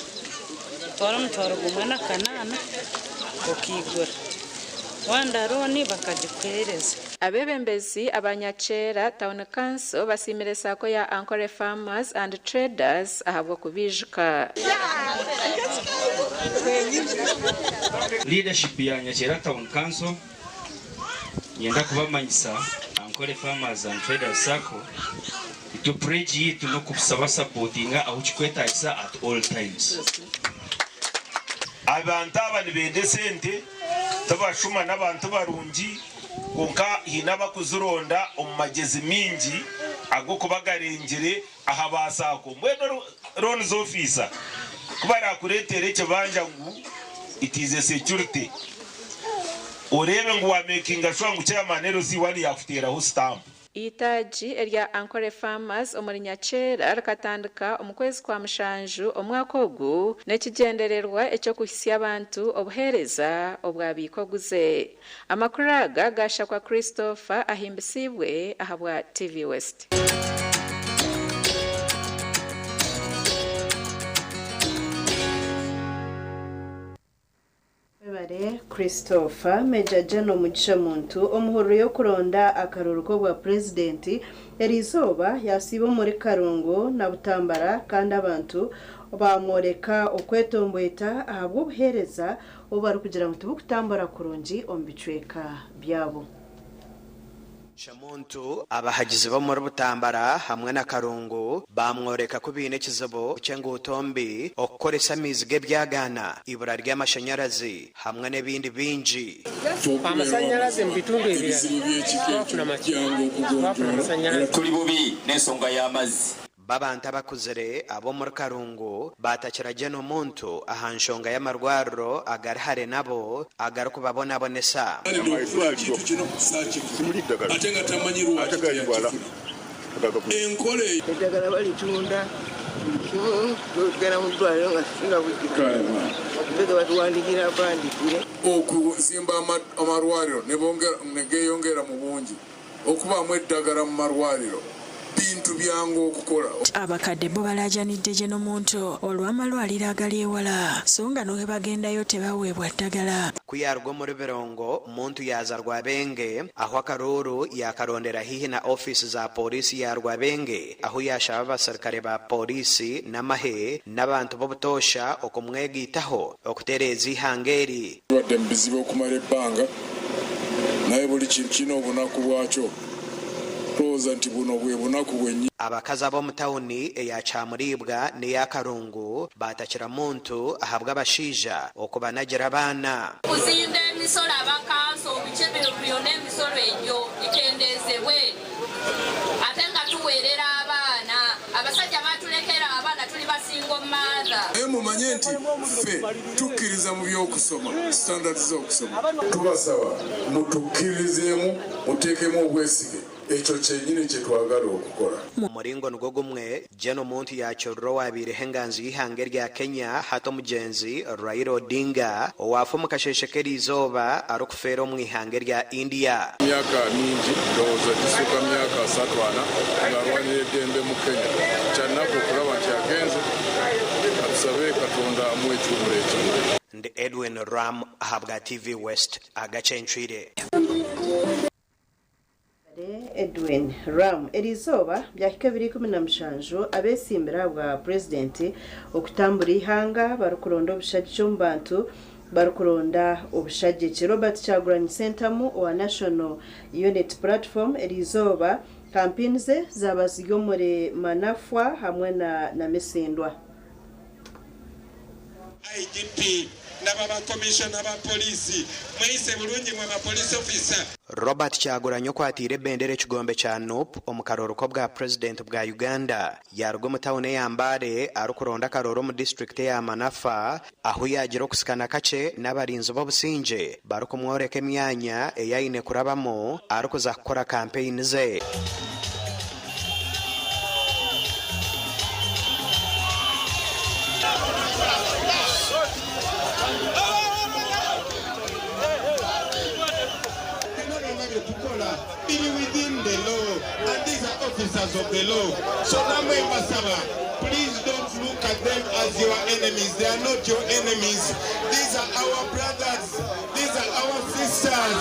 otwara omutwaro gumwe na kanaana okaigura. Wanda looni bakagikuheereza. Abeebembezi aba Nyakyera Town Council basiimire saako ya Ankole Farmers and Traders ahabw'okubiijuka. Leadership ya Nyakyera Town Council niinyenda kubamanyisa Ankole Farmers and Traders Sacco itwe pledge yaitu n'okubasapotinga ahu kikwetagisa at all times. Abantu aba nibenda esente, tibashuma n'abantu barungi, kwonka haine abakuzironda omu magyezi maingi ag'okuba garengire aha ba SACCO. Mbwenu loans officer ku barakureetere ekibanja ngu it is a security, oreebe ngu wa makinga sure ngu chairman LC1 yakuteeraho stamp. Eitaagi erya Ankole Farmers omuri Nyakyera rikatandika omu kwezi kwa mushanju omwaka ogu n'ekigyendererwa eky'okuhitsya abantu obuheereza obwabiika oguze. Amakuru aga gaashakwa Christopher Ahimbisibwe ahabwa TV West. Webare Christopher. Major General Mugisha Muntu omuhururu y'okuronda akaruuru k'obwa purezidenti eriizooba yasiiba omuri Karungu na Butambara kandi abantu bamworeka okwetomboita ahabw'obuheereza obu barikugira ngu tibukutambura kurungi omu bicweka byabo. Muntu, abahagizi b'omuri Butambara hamwe na Karungu baamworeka ku baine ekizibu ky'enguuto mbi, okukoresa amaizi g'ebyagaana, ibura ry'amashanyarazi hamwe n'ebindi bingi. Amasanyalaze mu bitundu ebirala twafuna maki? Twafuna amasanyalaze. Tuli bubi n'ensonga y'amazzi. B'abantu abakuzire ab'omuri Karungu baatakira Gen. Muntu aha nshonga y'amarwariro agari hare nabo agarikubabonabonesa. Eddagala balitunda buli kimu tugenda mu ddwaliro nga nga bujjudde batuwandiikira mpandiikire. Okuzimba amarwariro ne geeyongera mu bungi, okubaamu eddagala mu marwariro, bintu byangu okukola. Abakadde bo balaajanidde Gen. Muntu olw'amalwaliro agali ewala, so nga ne bagendayo tebaweebwa ddagala. Ku yaaruga omuri Birongo, Muntu yaaza Rwabenge, ahu akaruuru yaakarondera haihi na ofiisi za pooriisi ya Rwabenge, ahu yaashaba abaserukare ba pooriisi n'amahe n'abantu b'obutoosha okumwegaitaho okutereeza eihanga eri. Tubadde mu bizibu okumala ebbanga, naye buli kintu kirina obunaku bwakyo. Tulowooza nti buno bwe bunaku bwennyini. Abakazi ab'omu tauni eya Kyamuribwa n'eya Karungu baatakira Muntu ahabw'abashaija okubanagira abaana. Kuzimba emisoro abakanso biki byonna emisoro egyo gikendezebwe ate nga tuweerera abaana abasajja batulekera abaana tuli ba single mother. Naye mumanye nti ffe tukkiriza mu by'okusoma, standard z'okusoma. Tubasaba mutukkirizeemu, muteekemu obwesige, ekyo kyennyini kye twagala okukola. Mu muringo nigwo gumwe, Gen. Muntu yaakirira owabaireho enganzi y'eihanga erya Kenya hati omugyenzi Raila Odinga owaafa omu kasheeshe k'eriizooba arikufeera omu ihanga erya India. Emyaka mingi, ndowooza gisukka myaka 34 ng'alwanira eddembe mu Kenya. Kyannaku okulaba nti agenze. Katusabe Katonda amuwe ekiwummulo ekirungi. Ndi Edwin Ram ahabwa TV West agacencwire. Edwin Ram. Eriizooba byahika 2017 abeesimbire ahabwa purezidenti okutambura eihanga barikuronda obushagiki omu bantu barikuronda obushagiki. Robert Kyagulanyi Ssentamu owa National Unity Platform eriizooba kampeyini ze zaaba ziri omuri Manafwa hamwe na Namisindwa. IGP Laba ba commissioner ba police mweyise bulungi mwe ba police officer. Robert Kyagulanyi okwatiire ebendera ekigombe kya nup omu karooro k'obwa Purezidenti bwa Uganda yaaruga omu tauni eya Mbale arikuronda akarooro omu disiturikiti eya Manafa ahu yaagira okusikana kakye n'abarinzi b'obusingye barikumworeka emyanya ei aine kurabamu arikuza kukora kampeyini ze. Bino byonna byetukola biri within the law and these are officers of the law so namwe mbasaba please don't look at them as your enemies they are not your enemies these are our brothers these are our sisters.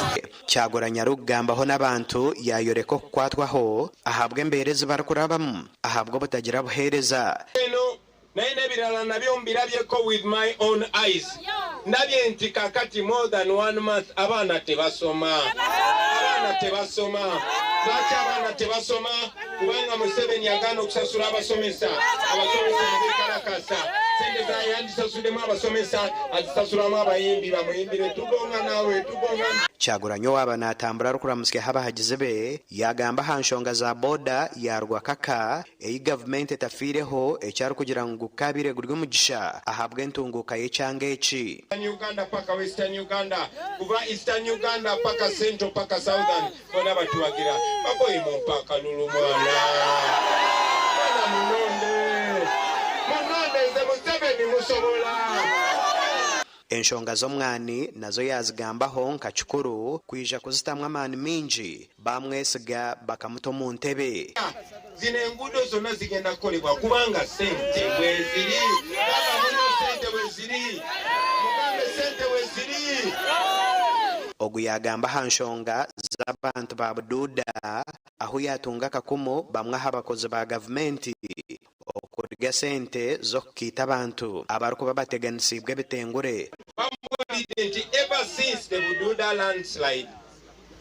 Kyagulanyi arikugambaho n'abantu yaayoreka okukwatwaho ahabw'embeera ezi barikurabamu ahabw'obutagira buheereza. Eno naye nebirala nabyo mbirabyeko with my own eyes ndabye nti kakati more than one month abaana tebasoma abaana tebasoma lwaki abaana tebasoma kubanga museveni yagaana okusasula abasomesa abasomesa nebekalakasa sente zayandisasudemu abasomesa azisasulamu abayimbi bamuyimbire tugonga nawe tugonga. Kyagulanyi owaaba naatambura arikuramutsyaho abahagizi be, yaagamba aha nshonga za boda ya Rwakaka ei gavumenti etafiireho eki arikugira ngu gukaabaire guri omugisha ahabw'entunguuka y'ekyanga eki. Eastern Uganda paka Western Uganda, kuva Eastern Uganda paka Central paka Southern bona batuwagira. Baboyi mumpe akalulu mwana. Mwana munonde. Munonde nze Museveni musobola. Enshonga z'omwani nazo yaazigambaho nka kikuru kwija kuzitamu amaani maingi baamwesiga bakamuta omu ntebe. Zino enguudo zonna zigenda kukolebwa kubanga ssente weeziri. Gamba munno ssente weeziri. Mugambe ssente weeziri. Ogu yaagamba aha nshonga z'abantu ba Bududa ahu yaatunga akakumu bamwe aha bakozi ba gavumenti Okurya sente z'okukiita abantu abarikuba bateganisiibwe ebitengure. Bambuulidde nti ever since the Bududa landslide,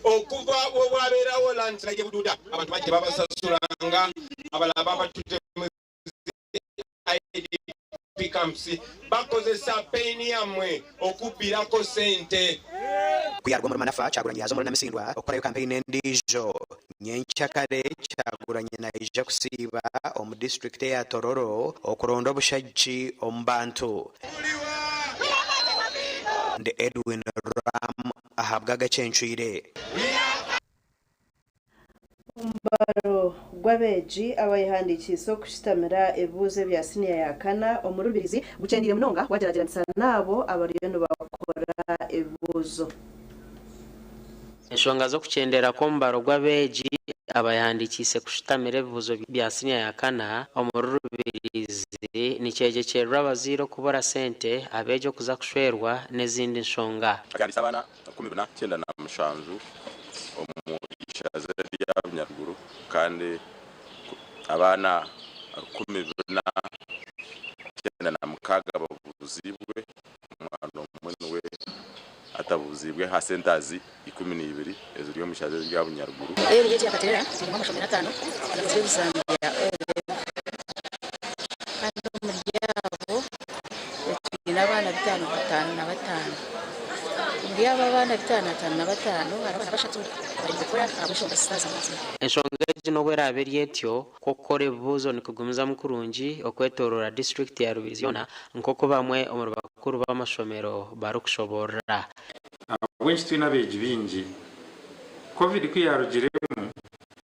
okuva webwabeerawo landslide e Bududa, abantu bangi tebabasasulanga, abalala babatutte mu zi IDP camps, bakozesa pain yammwe okubbirako ssente. Ku yaaruga omuri Manafa, Kyagulanyi yaaza omuri Namisindwa okukorayo kampeyini endiijo. Nyenkyakare, Kyagulanyi naija kusiiba omu disiturikiti eya Tororo okuronda obushagiki omu bantu. Ndi Edwin Ram ahabw'Agacencwire. Omubaro gw'abeegi abayehandiikiise okushutamira ebibuuzo ebya siniya ya kana omuri Rubirizi gukyendeire munonga wagyeragyeranisa n'abo abariyo nibakora ebibuuzo. Enshonga z'okukyendera kw'omubaro gw'abeegi abayehandiikiise kushutamira ebibuuzo bya siniya ya kana omuri Rubirizi nikyegyekyererwa abazaire okubura sente, abeegi okuza kushwerwa n'ezindi nshonga. Akahandiikisa abaana 47 omu ishaza rya Bunyaruguru kandi abaana 496 babuuziibwe, omwana omwe niwe atabuuziibwe aha sentazi 12 eziri omu ishaza rya Bunyaruguru. Area egi ya Katerera erimu amashomero atano agakozire ebizaani bya O-level kandi omuri abo twine abaana 555. Omuri abo abaana 555 hariho abaana bashatu abaremire kukora ahabw'enshonga zitari zimwe na zimwe. Enshonga egi n'obu eraabe eri etyo, kwo okukora ebibuuzo nikugumizamu kurungi okwetooroora disiturikiti ya Rubirizi yoona nk'oku bamwe omuri bakuru b'amashomero barikushoboorora. Ahabw'enki twine abeegi baingi? Covid ku yaarugiremu,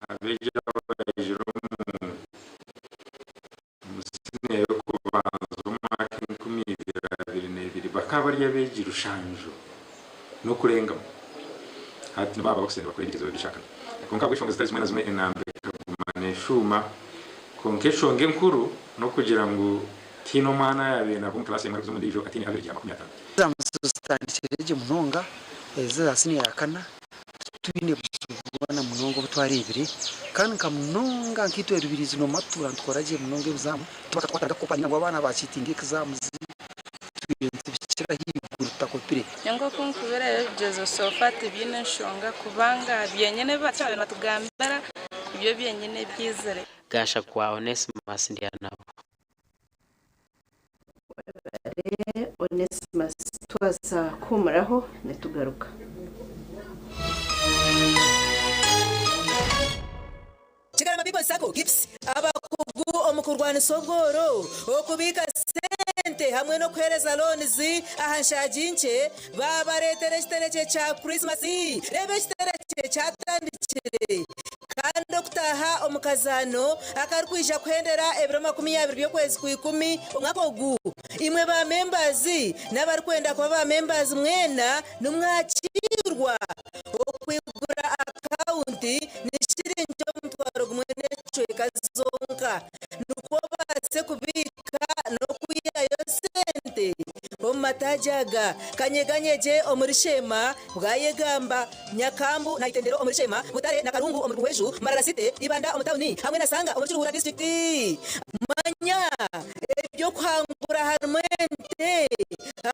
abeegi abaijire omu siniya y'okubanza omwaka 2022 bakaba bari abeegi rushanju n'okurengamu. Hati nibo abo abakusendebwa kukora ebigyezo eby'ekyakana. Kwonka ahabw'enshonga zitari zimwe na zimwe enamba ekaguma neeshuuma. Kwonka enshonga enkuru n'okugira ngu tihaine omwana ayaabaire naaruga omu kilaasi emwe arikuza omu ndiijo ataine average ya 50. Exams zitandikire gye munonga ezi eza siniya ya kana titwine buzibu bwona munonga obu twareebire kandi nka munonga nkaitwe Rubirizi noomanya tutuura nitukora gye munonga ebizaamu tibakatukwatiraga kukopa ninga ngu abaana baakiitinga exams twire nitubikira ahaiguru tutakopire. Nyowe nk'oku nkubireeba ebigyezo so far tibiine nshonga kubanga byenyine ebi baabaire nibatugambira nibyo byenyine ebyizire. Gashakwa Onesmus Ndyanabo. Webare. Onesimus twaza kuhumuraho nitugaruka. Kigarama People's Sacco, KIPS, abakugu omu kurwanisa obworo, okubiika sente hamwe n'okuheereza loans aha nshaagi nkye baabareetera ekiterekye kya Kurisimasi. Reeba ekiterekye kyatandikire kandi okutaaha omu kazaano akarikwija kuhendera ebiro 20 by'okwezi Kwikumi omwaka ogu. Imwe ba members n'abarikwenda kuba ba members mwena nimwakiirwa okwigura akawunti ni shiringi 1000 n'ekicweka zonka nikwo obaase kubiika n'okwihayo sente omu mataagi aga, Kanyeganyegye omuri Sheema, Bwayegamba, Nyakambu na Itendero omuri Sheema, Butare na Karungu omuri Buhweju, Mbarara City, Ibanda omu tauni hamwe na Sanga omuri Kiruhura disiturikiti. Manya eby'okuhangura harimu ente,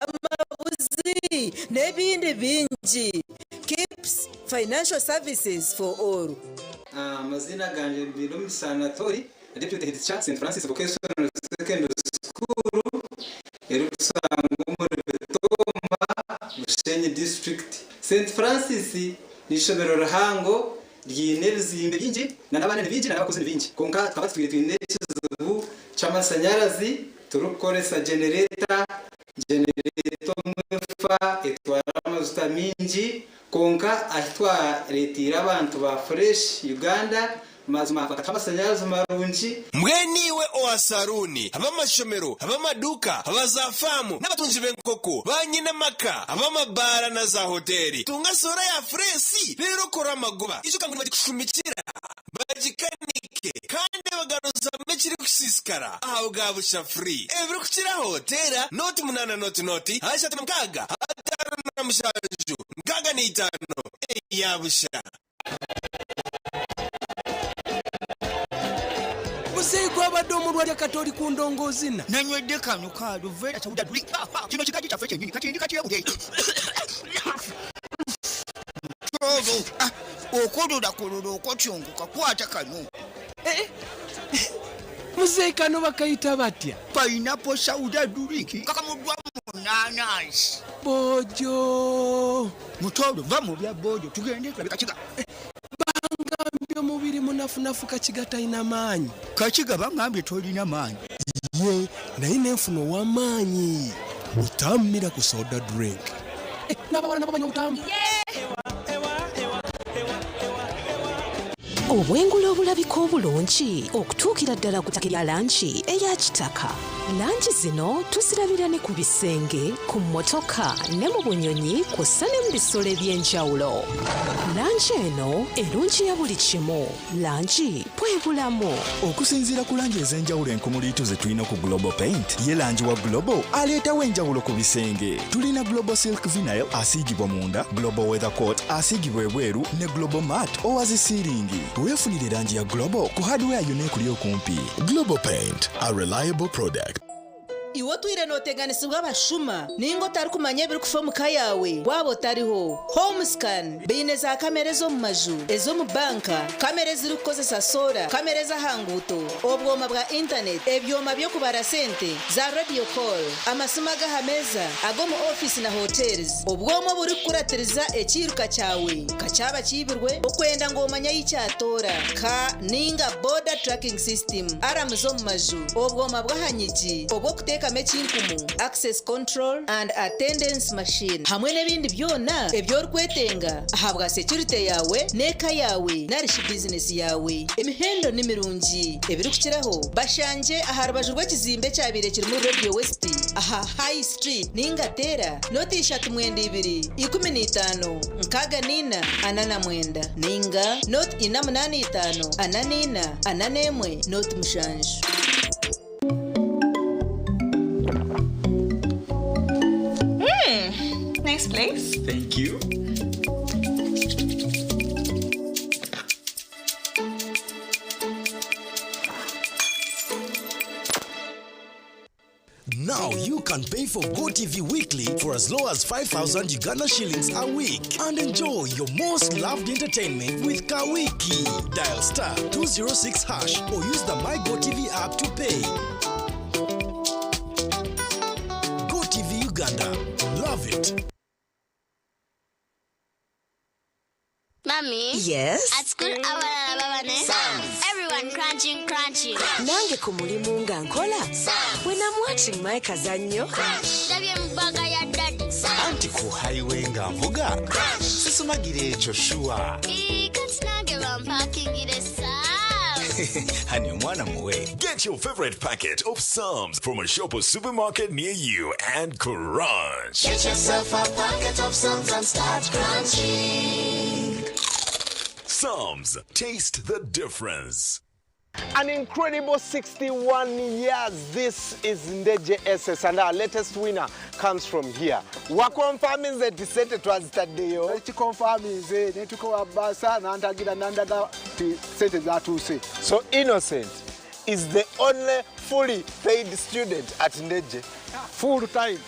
amabuzi n'ebindi bingi. Kips Financial Services for All. Amaziina gangye Mbindomugisha Anatoli, Deputy Head Teacher, St Francis Vocational Secondary School erikushangwa omuri Bitooma, Bushenyi District. St Francis n'eishomero rihango ryine ebizimbe bingi n'abaana ni baingi n'abakozi ni baingi kwonka tukaba tutwire twine ekizibu ky'amashanyarazi turikukoresa generator, generator omwe efa etwara amajuta maingi kwonka ahi twareteire abantu ba Fresh Uganda Mazima bakatuha amasanyarazi marungi. Mbwenu iwe owa saruuni, ab'amashomero, ab'amaduuka, aba za faamu n'abatungi b'enkoko, ba nyine maka, ab'amabaara na za hoteeri, tunga soora ya fureesi reero okore amagoba. Ijuka ngu nibagikushumikira, bagikanike kandi bagaruzamu ekirikusiisikara aha bwa busha free. Ebirikukiraho teera nooti munaana nooti nooti 36 57 65 eya busha. Muzeeyi gwabadde omulwadde kati oli ku ndongo ozina. Nanywedde kano ka Luvera Sauda Drink. Kino kikaji kyaffe kyennyini kati ndi katyebule. Mutooro, ah, okololakololo okotyongoka kwata kano. Eh, eh. Muzeeyi kano bakayita batya? Pineapple Sauda Drink kakamuddwa mu naanansi. Bojo. Mutooro va mu bya bojo tugende tulabe Kakiga. Bangambye omubiri munafunafu Kakiga talina maanyi. Kakiga bangambye tolina maanyi. Ye naye nenfuna ow'amaanyi. Butammira ku soda drink. Eh, n'abawala nabo banywa obutamu. Obwengula obulabika obulungi okutuukira ddala ku ttaka erya langi eya kitaka. Langi zino tuzirabira ne ku bisenge, ku mmotoka ne mu bunyonyi kw'ossa ne mu bisolo eby'enjawulo. Langi eno erungiya buli kimu. Langi bwe bulamu. Okusinziira ku langi ez'enjawulo enkumuliitu ze tulina ku Global Paint, ye langi wa Global aleetawo enjawulo ku bisenge. Tulina Global Silk Vinyl asiigibwa munda, Global Weather Coat asiigibwa ebweru ne Global Matte owa zi siiringi. Weefunire langi ya Global ku hardware yonna ekuli okumpi. Global Paint, a reliable product. Iwe otwire nooteganisibwa abashuma nainga otarikumanya ebirikufa omu ka yaawe waaba otariho? Homescan baine za kamera ez'omu maju, ez'omu banka, kamera ezirikukozesa soora, kamera ez'aha nguuto, obwoma bwa intaneti, ebyoma by'okubara sente, za radio call, amasimu ag'aha meeza, ag'omu ofiisi na hotels, obwoma oburikukuratiriza ekiiruka kyawe ka kyaba kiibirwe, okwenda ngu omanye ahi kyatoora, ka nainga border tracking system, aramu z'omu maju, obwoma bw'aha nyigi obw'okuteekamu ekinkumu, access control and attendance machine, hamwe n'ebindi byona ebi orikwetenga ahabwa securite yaawe n'eka yaawe nari shi bizinesi yaawe. Emihendo ni mirungi ebirikukiraho bashangye aha rubaju rw'ekizimbe ekyabaire kirimu Radio West aha High Street nainga teera nooti ishatu mwenda ibiri, 15, 64, 49 nainga nooti ina munaana itaano, ana n'ina, ana n'emwe, nooti mushanju. Nice place. Thank you. Now you can pay for GoTV Weekly for as low as 5,000 Uganda shillings a week and enjoy your most loved entertainment with Kawiki. Dial star 206 hash or use the My GoTV app to pay. GoTV, Paint. Mommy? Yes? At school, abalala baba ne? Everyone crunching, crunching. Nange ku mulimu nga nkola. When I'm watching my kazannyo. Ndabye mu bbaga ya daddy. Anti ku highway nga nvuga sisumagira ekyo sure. Ii, kati nange bampakingire Sam's. Hani omwana muwe. Get your favorite packet of Psalms from a shop or supermarket near you and crunch. Get yourself a packet of Psalms and start crunching. Psalms, taste the difference. An incredible 61 years. This is Ndeje SS, and our latest winner comes from here. Wakonfaminze nti sente twazitaddeyo. Ekikonfaminze ne tukowa bbaasa n'antagira n'andaga nti sente zatuuse. So Innocent is the only fully paid student at Ndeje. Full time.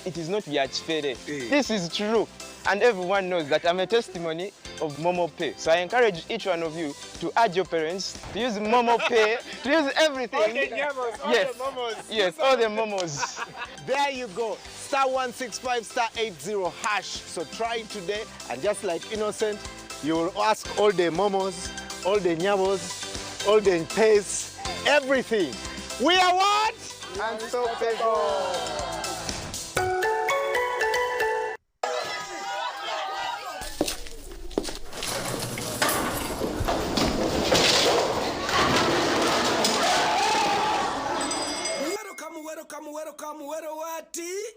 It is not Yachfere. This is true. And everyone knows that I'm a testimony of Momo Pay. So I encourage each one of you to add your parents, to use Momo Pay, to use everything. All the nyamos, all yes. the momos. Yes, all the momos. There you go. Star 165 star 80 hash. So try it today. And just like Innocent, you will ask all the momos, all the nyabos, all the pays, everything. We are what? Unstoppable. Welcome, welcome, welcome, welcome, what? Welcome.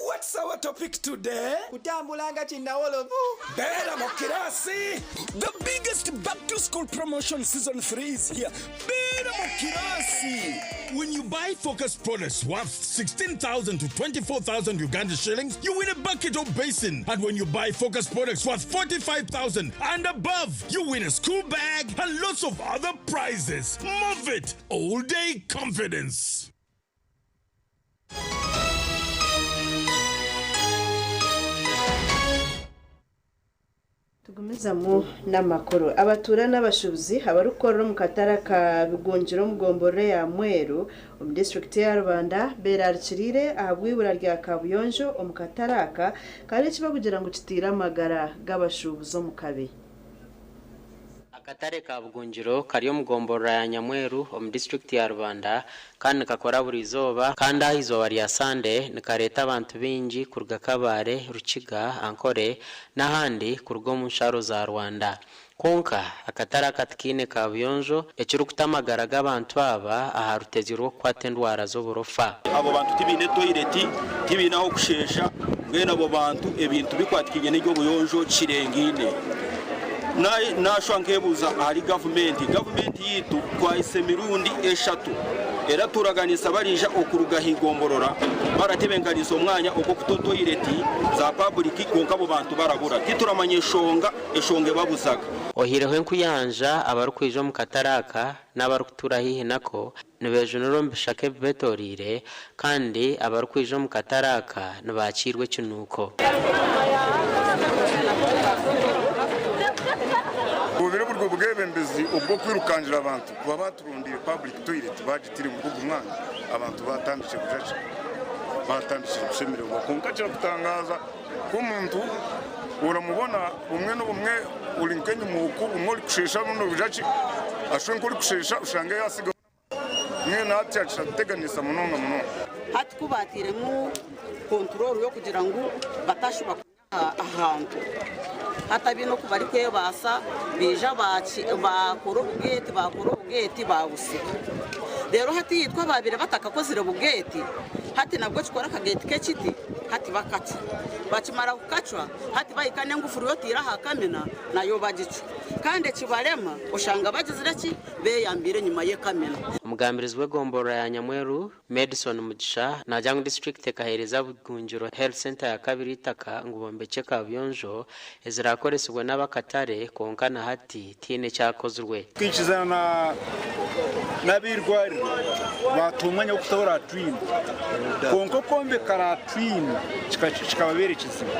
What's our topic today? Kutambula nga kinnawolovu. Beera mu kirasi. The biggest back to school promotion season 3 is here. Beera mu kirasi. When you buy Focus products worth 16,000 to 24,000 Uganda shillings, you win a bucket or basin. And when you buy Focus products worth 45,000 and above, you win a school bag and lots of other prizes. Move it! All day confidence. Tugumizamu n'amakuru abatuura n'abashubuzi abarikukorera omu katare ka Bigungiro omu gomborora ya Mweru omu disitulikiti ya Rubanda beerarikiriire ahabw'eibura rya kabuyonjo omu katare aka kandi ekibakugira ngu kitiire amagara g'abashubuzi omu kabi. Akatare ka Bugungiro kari omu gomborora ya Nyamweru omu disitulikiti ya Rubanda kandi nikakora buri izooba kandi aha izooba rya Sande nikareeta abantu baingi kuruga Kabale, Rukiga, Ankore n'ahandi kuruga omu nsharo za Rwanda. Kwonka akatare aka tikaine kabuyonjo ekirikuta amagara g'abantu aba aha rutezi rw'okukwata endwara z'oburofa. Abo bantu tibaine toyireti, tibaine aho kushesha, mbwenu abo bantu ebintu bikwatikaine n'eby'obuyonjo kirengaine. Nashwa nkebuuza ahari gavumenti, gavumenti yitu twahise emirundi 3 era turaganisa barija okuruga higomborora baratebenkanisa omwanya ogw'okuta toyireti za public kwonka abo bantu barabura tituramanya eshonga eshonga ebabuzaga. Ohireho enkuyanja abarikwija omu katare aka n'abarikutuura haihi nako nibejunura omu bishaka ebibetoriire kandi abarikwija omu katare aka nibakiirwa ekinuuko. Bubire burwo bwebembezi ubwo kwirukangira abantu kuba baturundire public toilet bagitire mu gugu mwanya abantu batandikije kujaca batandikije gushemererwa konka kira kutangaza ko umuntu uramubona bumwe n'ubumwe uri nkenye mu buku bumwe uri kushesha buno bujaci ashwe nkuri kushesha ushange yasiga mwe natya kirateganisa munonga munonga hati kubatiremu control yo kugira ngu batashuba ahantu hatabi no kubari kwebasa bija bakora ubugeti bakora ubugeti babusika rero hati yitwa babire batakakozire bugeti hati nabwo kikora akageti kekiti hati bakaca bakimara kukacwa hati bayikane ngufuru yotira hakamena nayo bagica kandi kibarema ushanga bagizire ki beyambire nyuma yekamena. Omugambirizi w'egomborora ya Nyamweru Madison Mugisha naagira ngu disitulikiti ekaheereza Bugungiro Health Center ya kabiri itaka ngu bombekye kabuyonjo ezirakoresibwe n'abakatare konka na hati tihaine ekyakozirwe. Twikizana n'ab'eirwariro batuha omwanya w'okuta latrine konka okwombeka latrine kikababeera ekizibu.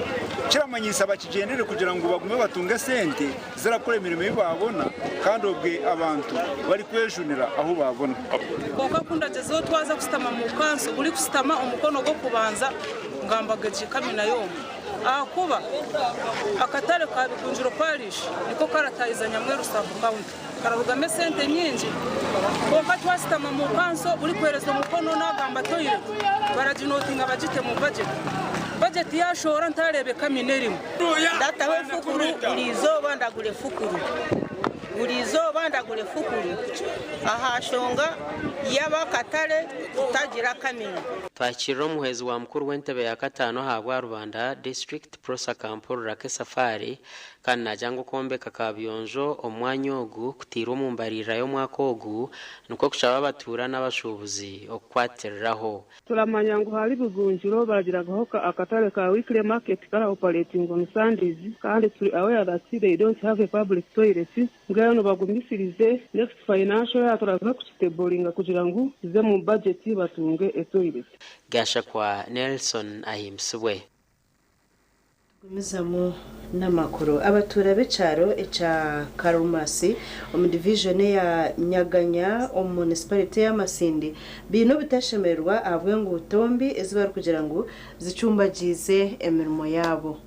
Kiramanyiisa bakigyendereire kugira ngu bagume batunge sente zirakora emirimo ei baabona kandi obwe abantu barikwejunira ahu baabona. Kwonka ku ndagyezeho twaza kushutama mu kanso, buri kushutama omukono gw'okubanza ngambaga gye kamina y'omwe ahakuba akatare ka Bikungiro Parish niko karatahiza Nyamweru Sub County kararugamu esente nyingi kwonka twashutama mu kanso buri kuheereza omukono nagamba toilet baraginotinga bagite mu budget, budget yashohora ntareebe kamina erimu. Ndataho efukuru buri izooba ndagura efukuru buri izooba ndagura efukuru aha nshonga y'abakatare kutagira kamina. Twakirira omuhwezi wa mukuru w'entebe ya kataano ahabwa Rubanda District, Prossy Akampurira Kesafari kandi naagira ngu okwombeka kabuyonjo omu mwanya ogu kutairwe omu mbaririra y'omwaka ogu nikwo kushaba abatuura n'abashuubuzi okukwatiriraho. Turamanya ngu hari Bugunjiro baragiragaho akatare ka weekly market kara operating on Sundays kandi turi aware that they don't have a public toilet mbwenu bagumisirize next financial year turaza kukiteboringa kugira ngu kize mu budget batunge e toilet. Gashakwa Nelson ahimbisibwe. Tugumizamu n'amakuru. Abatuura b'ekyaro ekya Karumasi omu divijoni eya Nyaganya omu munisiparite ya Masindi baine obutashemererwa ahabw'enguuto mbi ezi barikugira ngu zicumbagiize emirimo yaabo.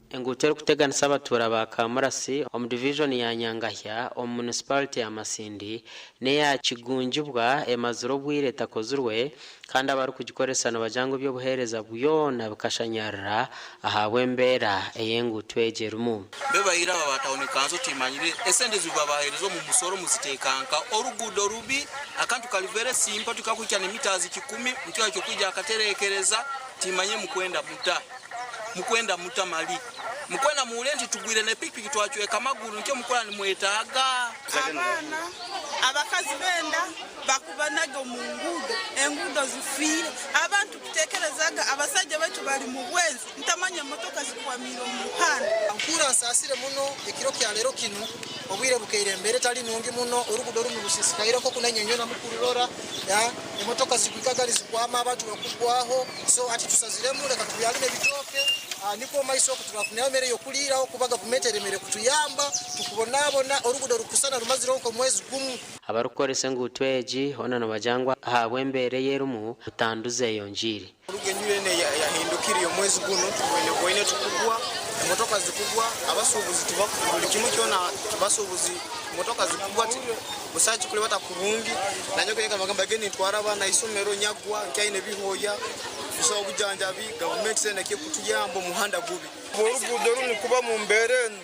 Enguuto erikuteganisa abatuura ba Kamurasi omu divijoni ya Nyangahya omu munisiparite ya Masindi n'eya Kigungibwa emazire obwire etakozirwe kandi abarikugikoresa nibagira ngu eby'obuheereza byona bikashanyarara ahabw'embeera ei enguuto egi erimu. Bebaire aba ba tawuni kanso timanyire esente zibabahereza omu musoro muziteeka nka? Oruguudo rubi, akantu kari very simple tikakuhikya ni mitazi kikumi mutwakyo kwija akaterekereza timanye mukwenda muta? Mukwenda muta mali? Mukwenda muhurire nti tugwire ne pikipiki twacweka amaguru nikyo mukora nimwetaaga? Abaana, abakazi b'enda bakubanaga omu nguudo, enguudo zifiire. Abantu tutekerezaga abasaija baitu bari mu bwenzi, ntamanya emotoka zikwamiire omu muhanda. Nkuura nsaasire muno ekiro kya leero kinu, obwire bukeire embeera etali nungi muno, orugudo runu rusisikaire nk'oku nainye nywena mukururora, emotoka zigwikaga nizikwama abantu bakugwaho, so hati tusaziremu leka tubyalime ebitooke nikwo omu maiso oku turafuniraho emere y'okuliiraho kuba gavumenti eremere kutuyamba, tukubonabona, orugudo rukusana rumazireho nk'omwezi gumu. Abarikukoresa enguuto egi hoona nibagira ngu ahabw'embeera ei erimu, butandu zeyongyeire. Kuruga enjura enu eyahindukire omwezi gunu, tubwine bwoine tukugwa, emotoka zikugwa, abasuubuzi buli kimu kyona abasuubuzi emotoka zikugwa busaho ekikulibata kurungi. Nanye nka genda nintwara abaana ha isomero nyagwa nkyaine ebihooya, busaho obujanjabi, gavumenti sente ekutuyamba omuhanda gubi. Oruguudo runu kuba mu mbeera enu,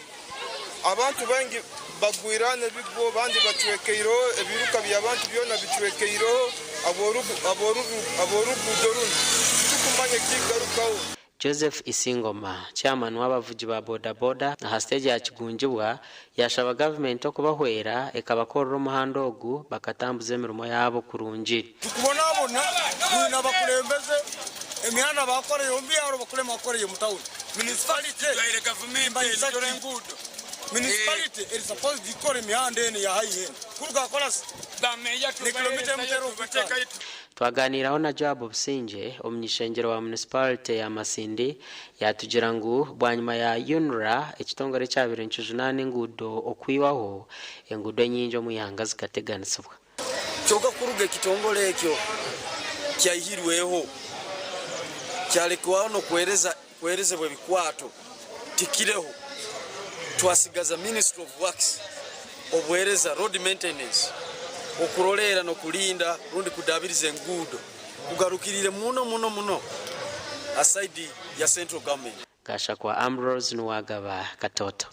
abantu baingi bagwirane ebigwo, abandi bacwekeireho, ebiruka by'abantu byona bicwekeireho ahabw'oruguudo runu, titukumanya ekigarukaho. Joseph Isingoma, Chairman w'abavugi ba boda boda aha siteegi ya Kigungibwa yaashaba gavumenti okubahwera ekabakorera omuhanda ogu bakatambuza emirimo yaabo kurungi. Tukubonabona twine abakulembeze emihanda bakoreire omu byaro bakulema kukoreire omu tawuni. Municipality municipality eri supposed kukora emihanda enu ya haihi enu kuruga Kolasi ni kilomita emutero. Twaganiiraho na Joab Busingye, omuny'ishengyero wa munisiparite ya Masindi yaatugira ngu bwanyima ya UNRA ekitongore ekyabaire nikijunaana enguudo okwihwaho, enguudo enyingi omu ihanga zikateganisibwa. Kyonka kuruga ekitongore ekyo kyaihirweho kyalekwaho n'okuheereza kuheerezebwa ebikwato tikireho, twasigaza Ministry of Works obuheereza road maintenance okuroleera n'okulinda rundi kudaabiriza enguudo kugarukiriire muno muno muno ha side ya central government. Gashakwa Ambrose Nuwagaba, Katoto.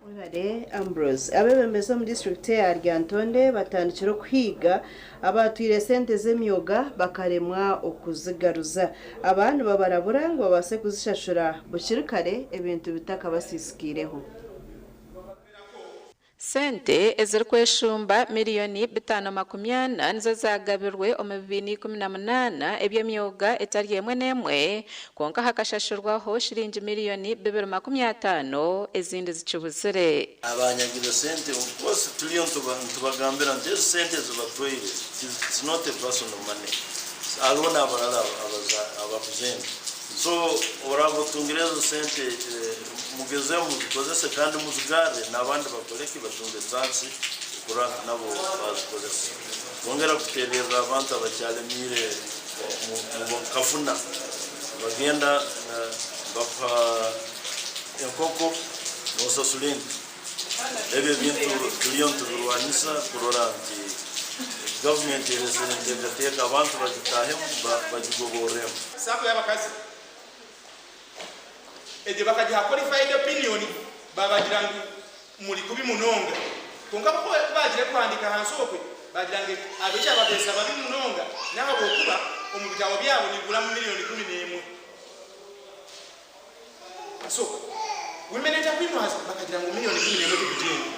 Mwebare Ambrose. Abeebembezi omu disiturikiti eya Lyantonde batandikire okuhiiga abaatwire sente z'emyoga bakaremwa okuzigaruza. Aba nibabarabura ngu babaase kuzishashura bukiri kare ebintu bitakabasiisikaireho. Sente ezirikweshumba miriyoni bitaano makumi ana nizo zaagabirwe omu bibiina 18 eby'emyoga etari emwe n'emwe kwonka hakashashurwaho shiringi miriyoni 250 ezindi zikibuzire. Abanyagire sente, of course turiyo nitubagambira nti ezo sente ezibatwaire, it's not a personal money, hariho n'abarala abakuzeenda. So oraba otungire ezo sente mugezeho muzikozese kandi muzigarre n'abandi bakore ki batunge chance kurora nti nabo bazikozesa. Twongera kuteererra abantu abakyalemiire omu kafuna nibagenda nibakuha enkoko nosasura ente. Ebyo ebintu turiyo nitubirwanisa kurora nti gavumenti eresere enteekateeka abantu bagitahemu bagigoborremu. Sacco y'abakazi egyo bakagiha qualified opinion babagira ngu muri kubi munonga kwonka bo kubagire kuhandika ahansi okwe bagira ngu abekyababeesa babi munonga nahabwokuba omu bitabo byabo nibigura miliyoni 11. So women entrepreneurs bakagira ngu miliyoni 11 tikugyenda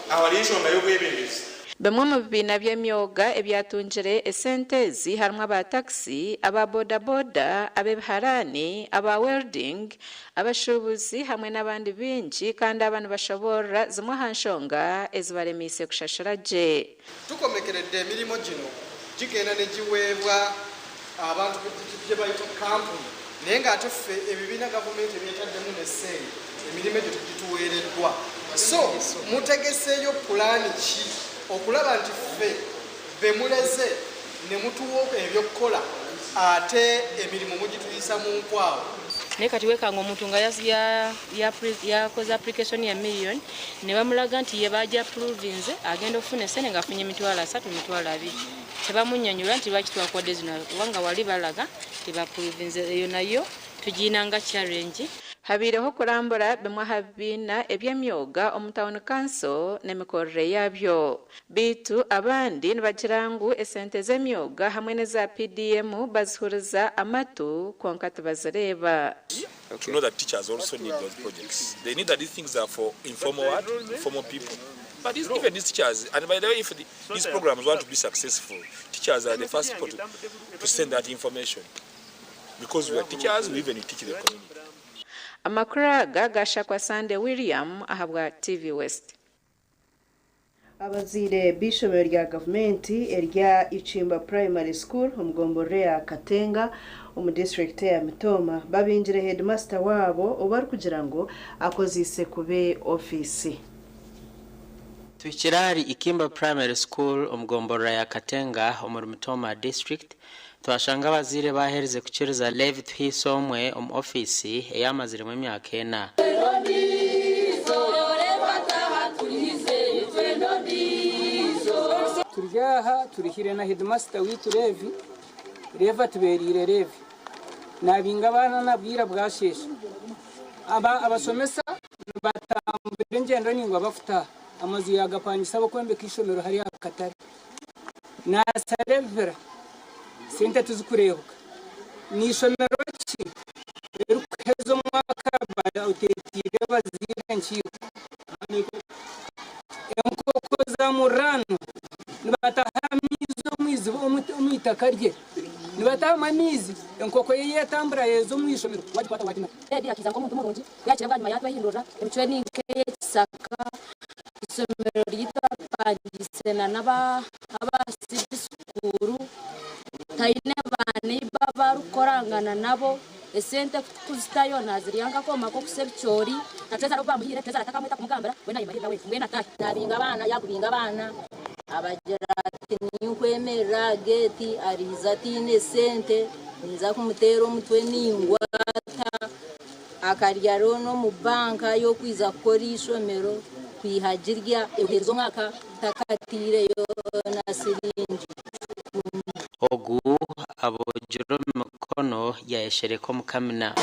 aho hariyo enshonga y'obwebembezi. Bimwe omu bibiina by'emyoga ebyatungire esente ezi harimu aba takisi, aba bodaboda, ab'ebiharani, aba welding, abashuubuzi hamwe n'abandi baingi kandi aba nibashoboorora zimwe aha nshonga ezibaremiise kushashura gye. Tukomekeredde emirimu gino gigenda ne giweebwa abantu gye bayita kampuni naye ng'ate ffe ebibiina gavumenti ebyetaddemu ne ssente emirimu egyo tegituweereddwa. So mutegeseeyo pulaani ki okulaba nti ffe be muleze ne mutuwa ebyokukola ate emirimu mugituyisa mu nkwawa? Naye kati wekanga omuntu nga yakoze application ya million ne bamulaga nti ye baja approvinze agenda okufuna esente ng'afunye 300,000 20,000, tebamunnyonnyola nti lwaki twakuwadde zino kubanga wali balaga tebapprovinze. Eyo nayo tugiinanga challenge. Habiireho okurambura bimwe aha bibiina eby'emyoga omu town council n'emikorere yabyo. Beitu abandi nibagira ngu esente z'emyoga hamwe n'eza PDM bazihuriza amatu kwonka tibazireeba. To know that teachers also need those projects. They need that these things are for informal what? Informal people. But even these teachers, and by the way, if these programs want to be successful, teachers are the first people to send that information. Because we are teachers, we even teach the community. Amakuru aga gashakwa Sunday William ahabwa TV West. Abazaire b'ishomero rya gavumenti erya Ichimba Primary School omu gomborora ya Katenga omu district ya Mitooma babingire headmaster wabo obarikugira ngu akoziise kube ofiisi. Tuhikire ahari Ikimba Primary School omu gomborora ya Katenga omuri Mitooma district, twashanga abazaire baaherize kukiriza Levi Tuhiise omwe omu ofiisi eyamaziremu emyaka ena. Turi aha turihire na headmaster witu Levi. Levi atuberire Levi nabinga abaana nabwira bwashesha aba abasomesa batambura engyendo ningwa bakutaha amazu yagapangisa abokwembeka ishomero hari akatare nasarevera sente tuzikurebuka ni ishomero ki erikuheza omwaka otetire bazire enkiiko enkoko za murano nibataha amaizi omwizibu omu itaka rye nibataha amaizi enkoko ye yetambura yeza omu ishomero wagikwata watina. Edi akiza nk'omuntu murungi yakira bwanyuma yatwahindurira emicwe nink'eyekisaka isomero ryitwapangise na naba abasibisukuru taine baneiba barukorangana nabo esente kuzitayo nazirya nkakoma ko kusa ebicoori natweza bamuhire tweza atakamweta kumugambira we nayimarira we mbwena atahe. Nabinga abaana yakubinga abaana abagira ati ninkwemerera geti ariza tiine sente ninza kumutera omutwe ningwata akarya rono omu banka y'okwiza kukora ishomero kwihagirya ehereza omwaka takatiireyo na siringi. Ogu abogire omu mikono yayeshereka omu kamina.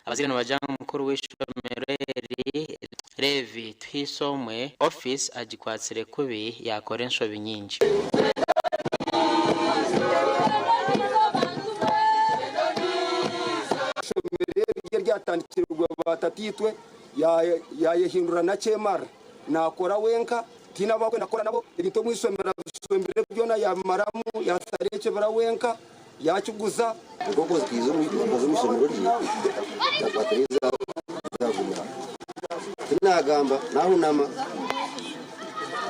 Abazaire nibagira ngu omukuru w'ishomero eri Levi Tuhiise omwe ofiisi agikwatsire kubi yakora enshobi nyingi. Ishomero eri ryatandikirwe batatitwe yayehindura na kyemara nakora wenka tina bakwenda kora nabo ebintu omu isomero abisomere byona yamaramu yasara ekyebera wenka yakiguza. Enkoko zikiiza omu isomero rye yakwatiriza zagumira tinagamba nahunama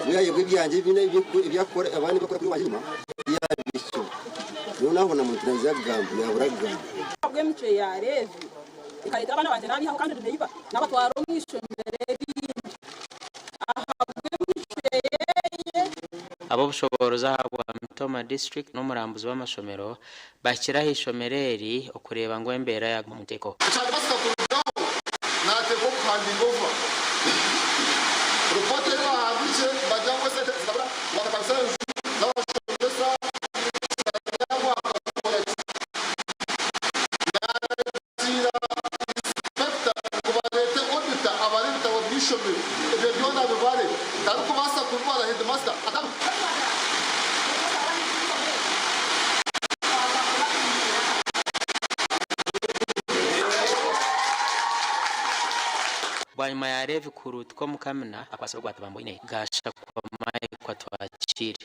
buyayebwa ebyangye bine ebyakora abandi bakora kuri wanyuma Nyowe naabona muntu naija kugamba, yaabura kugamba. Ahabw'emicwe ya Leevi, ekareetera abaana bangye naabihaho kandi ndi neiba, naabatwara omu ishomero erindi ahabw'emicwe ye. Ab'obushoboorozi ahabwa Mitooma District n'omurambuzi w'amashomero bahikire aha ishomero eri okureeba ngu embeera yaguma omu nteeko. Ekyarikubaasika kurugaho naateekwa okuhandiika ova ripoota ei baahandiikire nibagira ngu esente zikabura bakapangisa enju z'abashomesa yaaba akakora ki yaaragiira inspector ngu bareete auditor abare ebitabo by'eishomero ebyo byona abibare tarikubaasa kubibara headmaster atabi. Bwanyima ya Leevi kuhuruutuka omu kamina, akwatsire ogwa Tibamboine, gaashakwa Mike Atwakiire.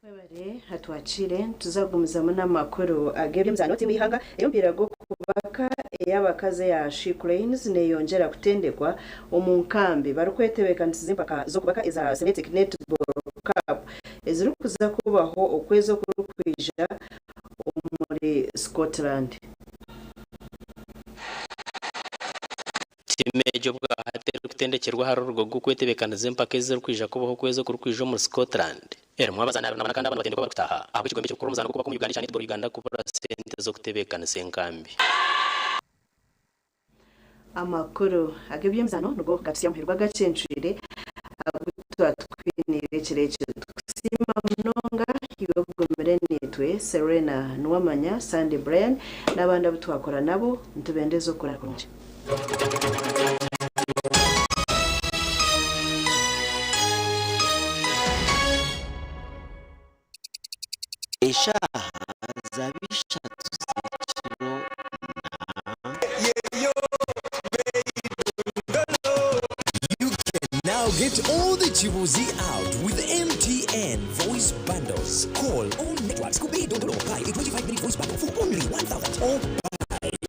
Mwebare Atwakiire, nituza kugumizamu n'amakuru ag'eby'emizaano. Tiimu y'eihanga ey'omupiira gw'okubaka ey'abakazi eya She Cranes neyongyera kutendekwa omu nkambi barikwetebeekanisiza empaka z'okubaka eza Semitic Netball Cup ezirikuza kubaho okwezi okurikwija omuri Scotland. Tiimu egi obwahati erikutendekyerwa ahari orugo rw'okwetebekaniza empaka ezirikwija kubaho okwezi okurikwija omuri Scotland. Erimu abazaani 24 kandi aba nibatendekwa barikutaaha ahabw'ekigombe ekirikukora omuzaano gw'okubaka omu Uganda ekya Netball Uganda kubura sente z'okutebeekanisa enkambi. Amakuru ag'eby'emizaano nigo gatutsya muheru gw'agacencwire agu twatwiniire ekiro eki. Nitukusiima munonga iwe ogumire naitwe, Serena Nuwamanya, Sandy Brian n'abandi abu twakora nabo. Nitubendeza okukora kurungi. Eshaaha zaaba ishatu z'ekiro na. You can now get all the Chibuzi out with MTN voice bundles. Call 09.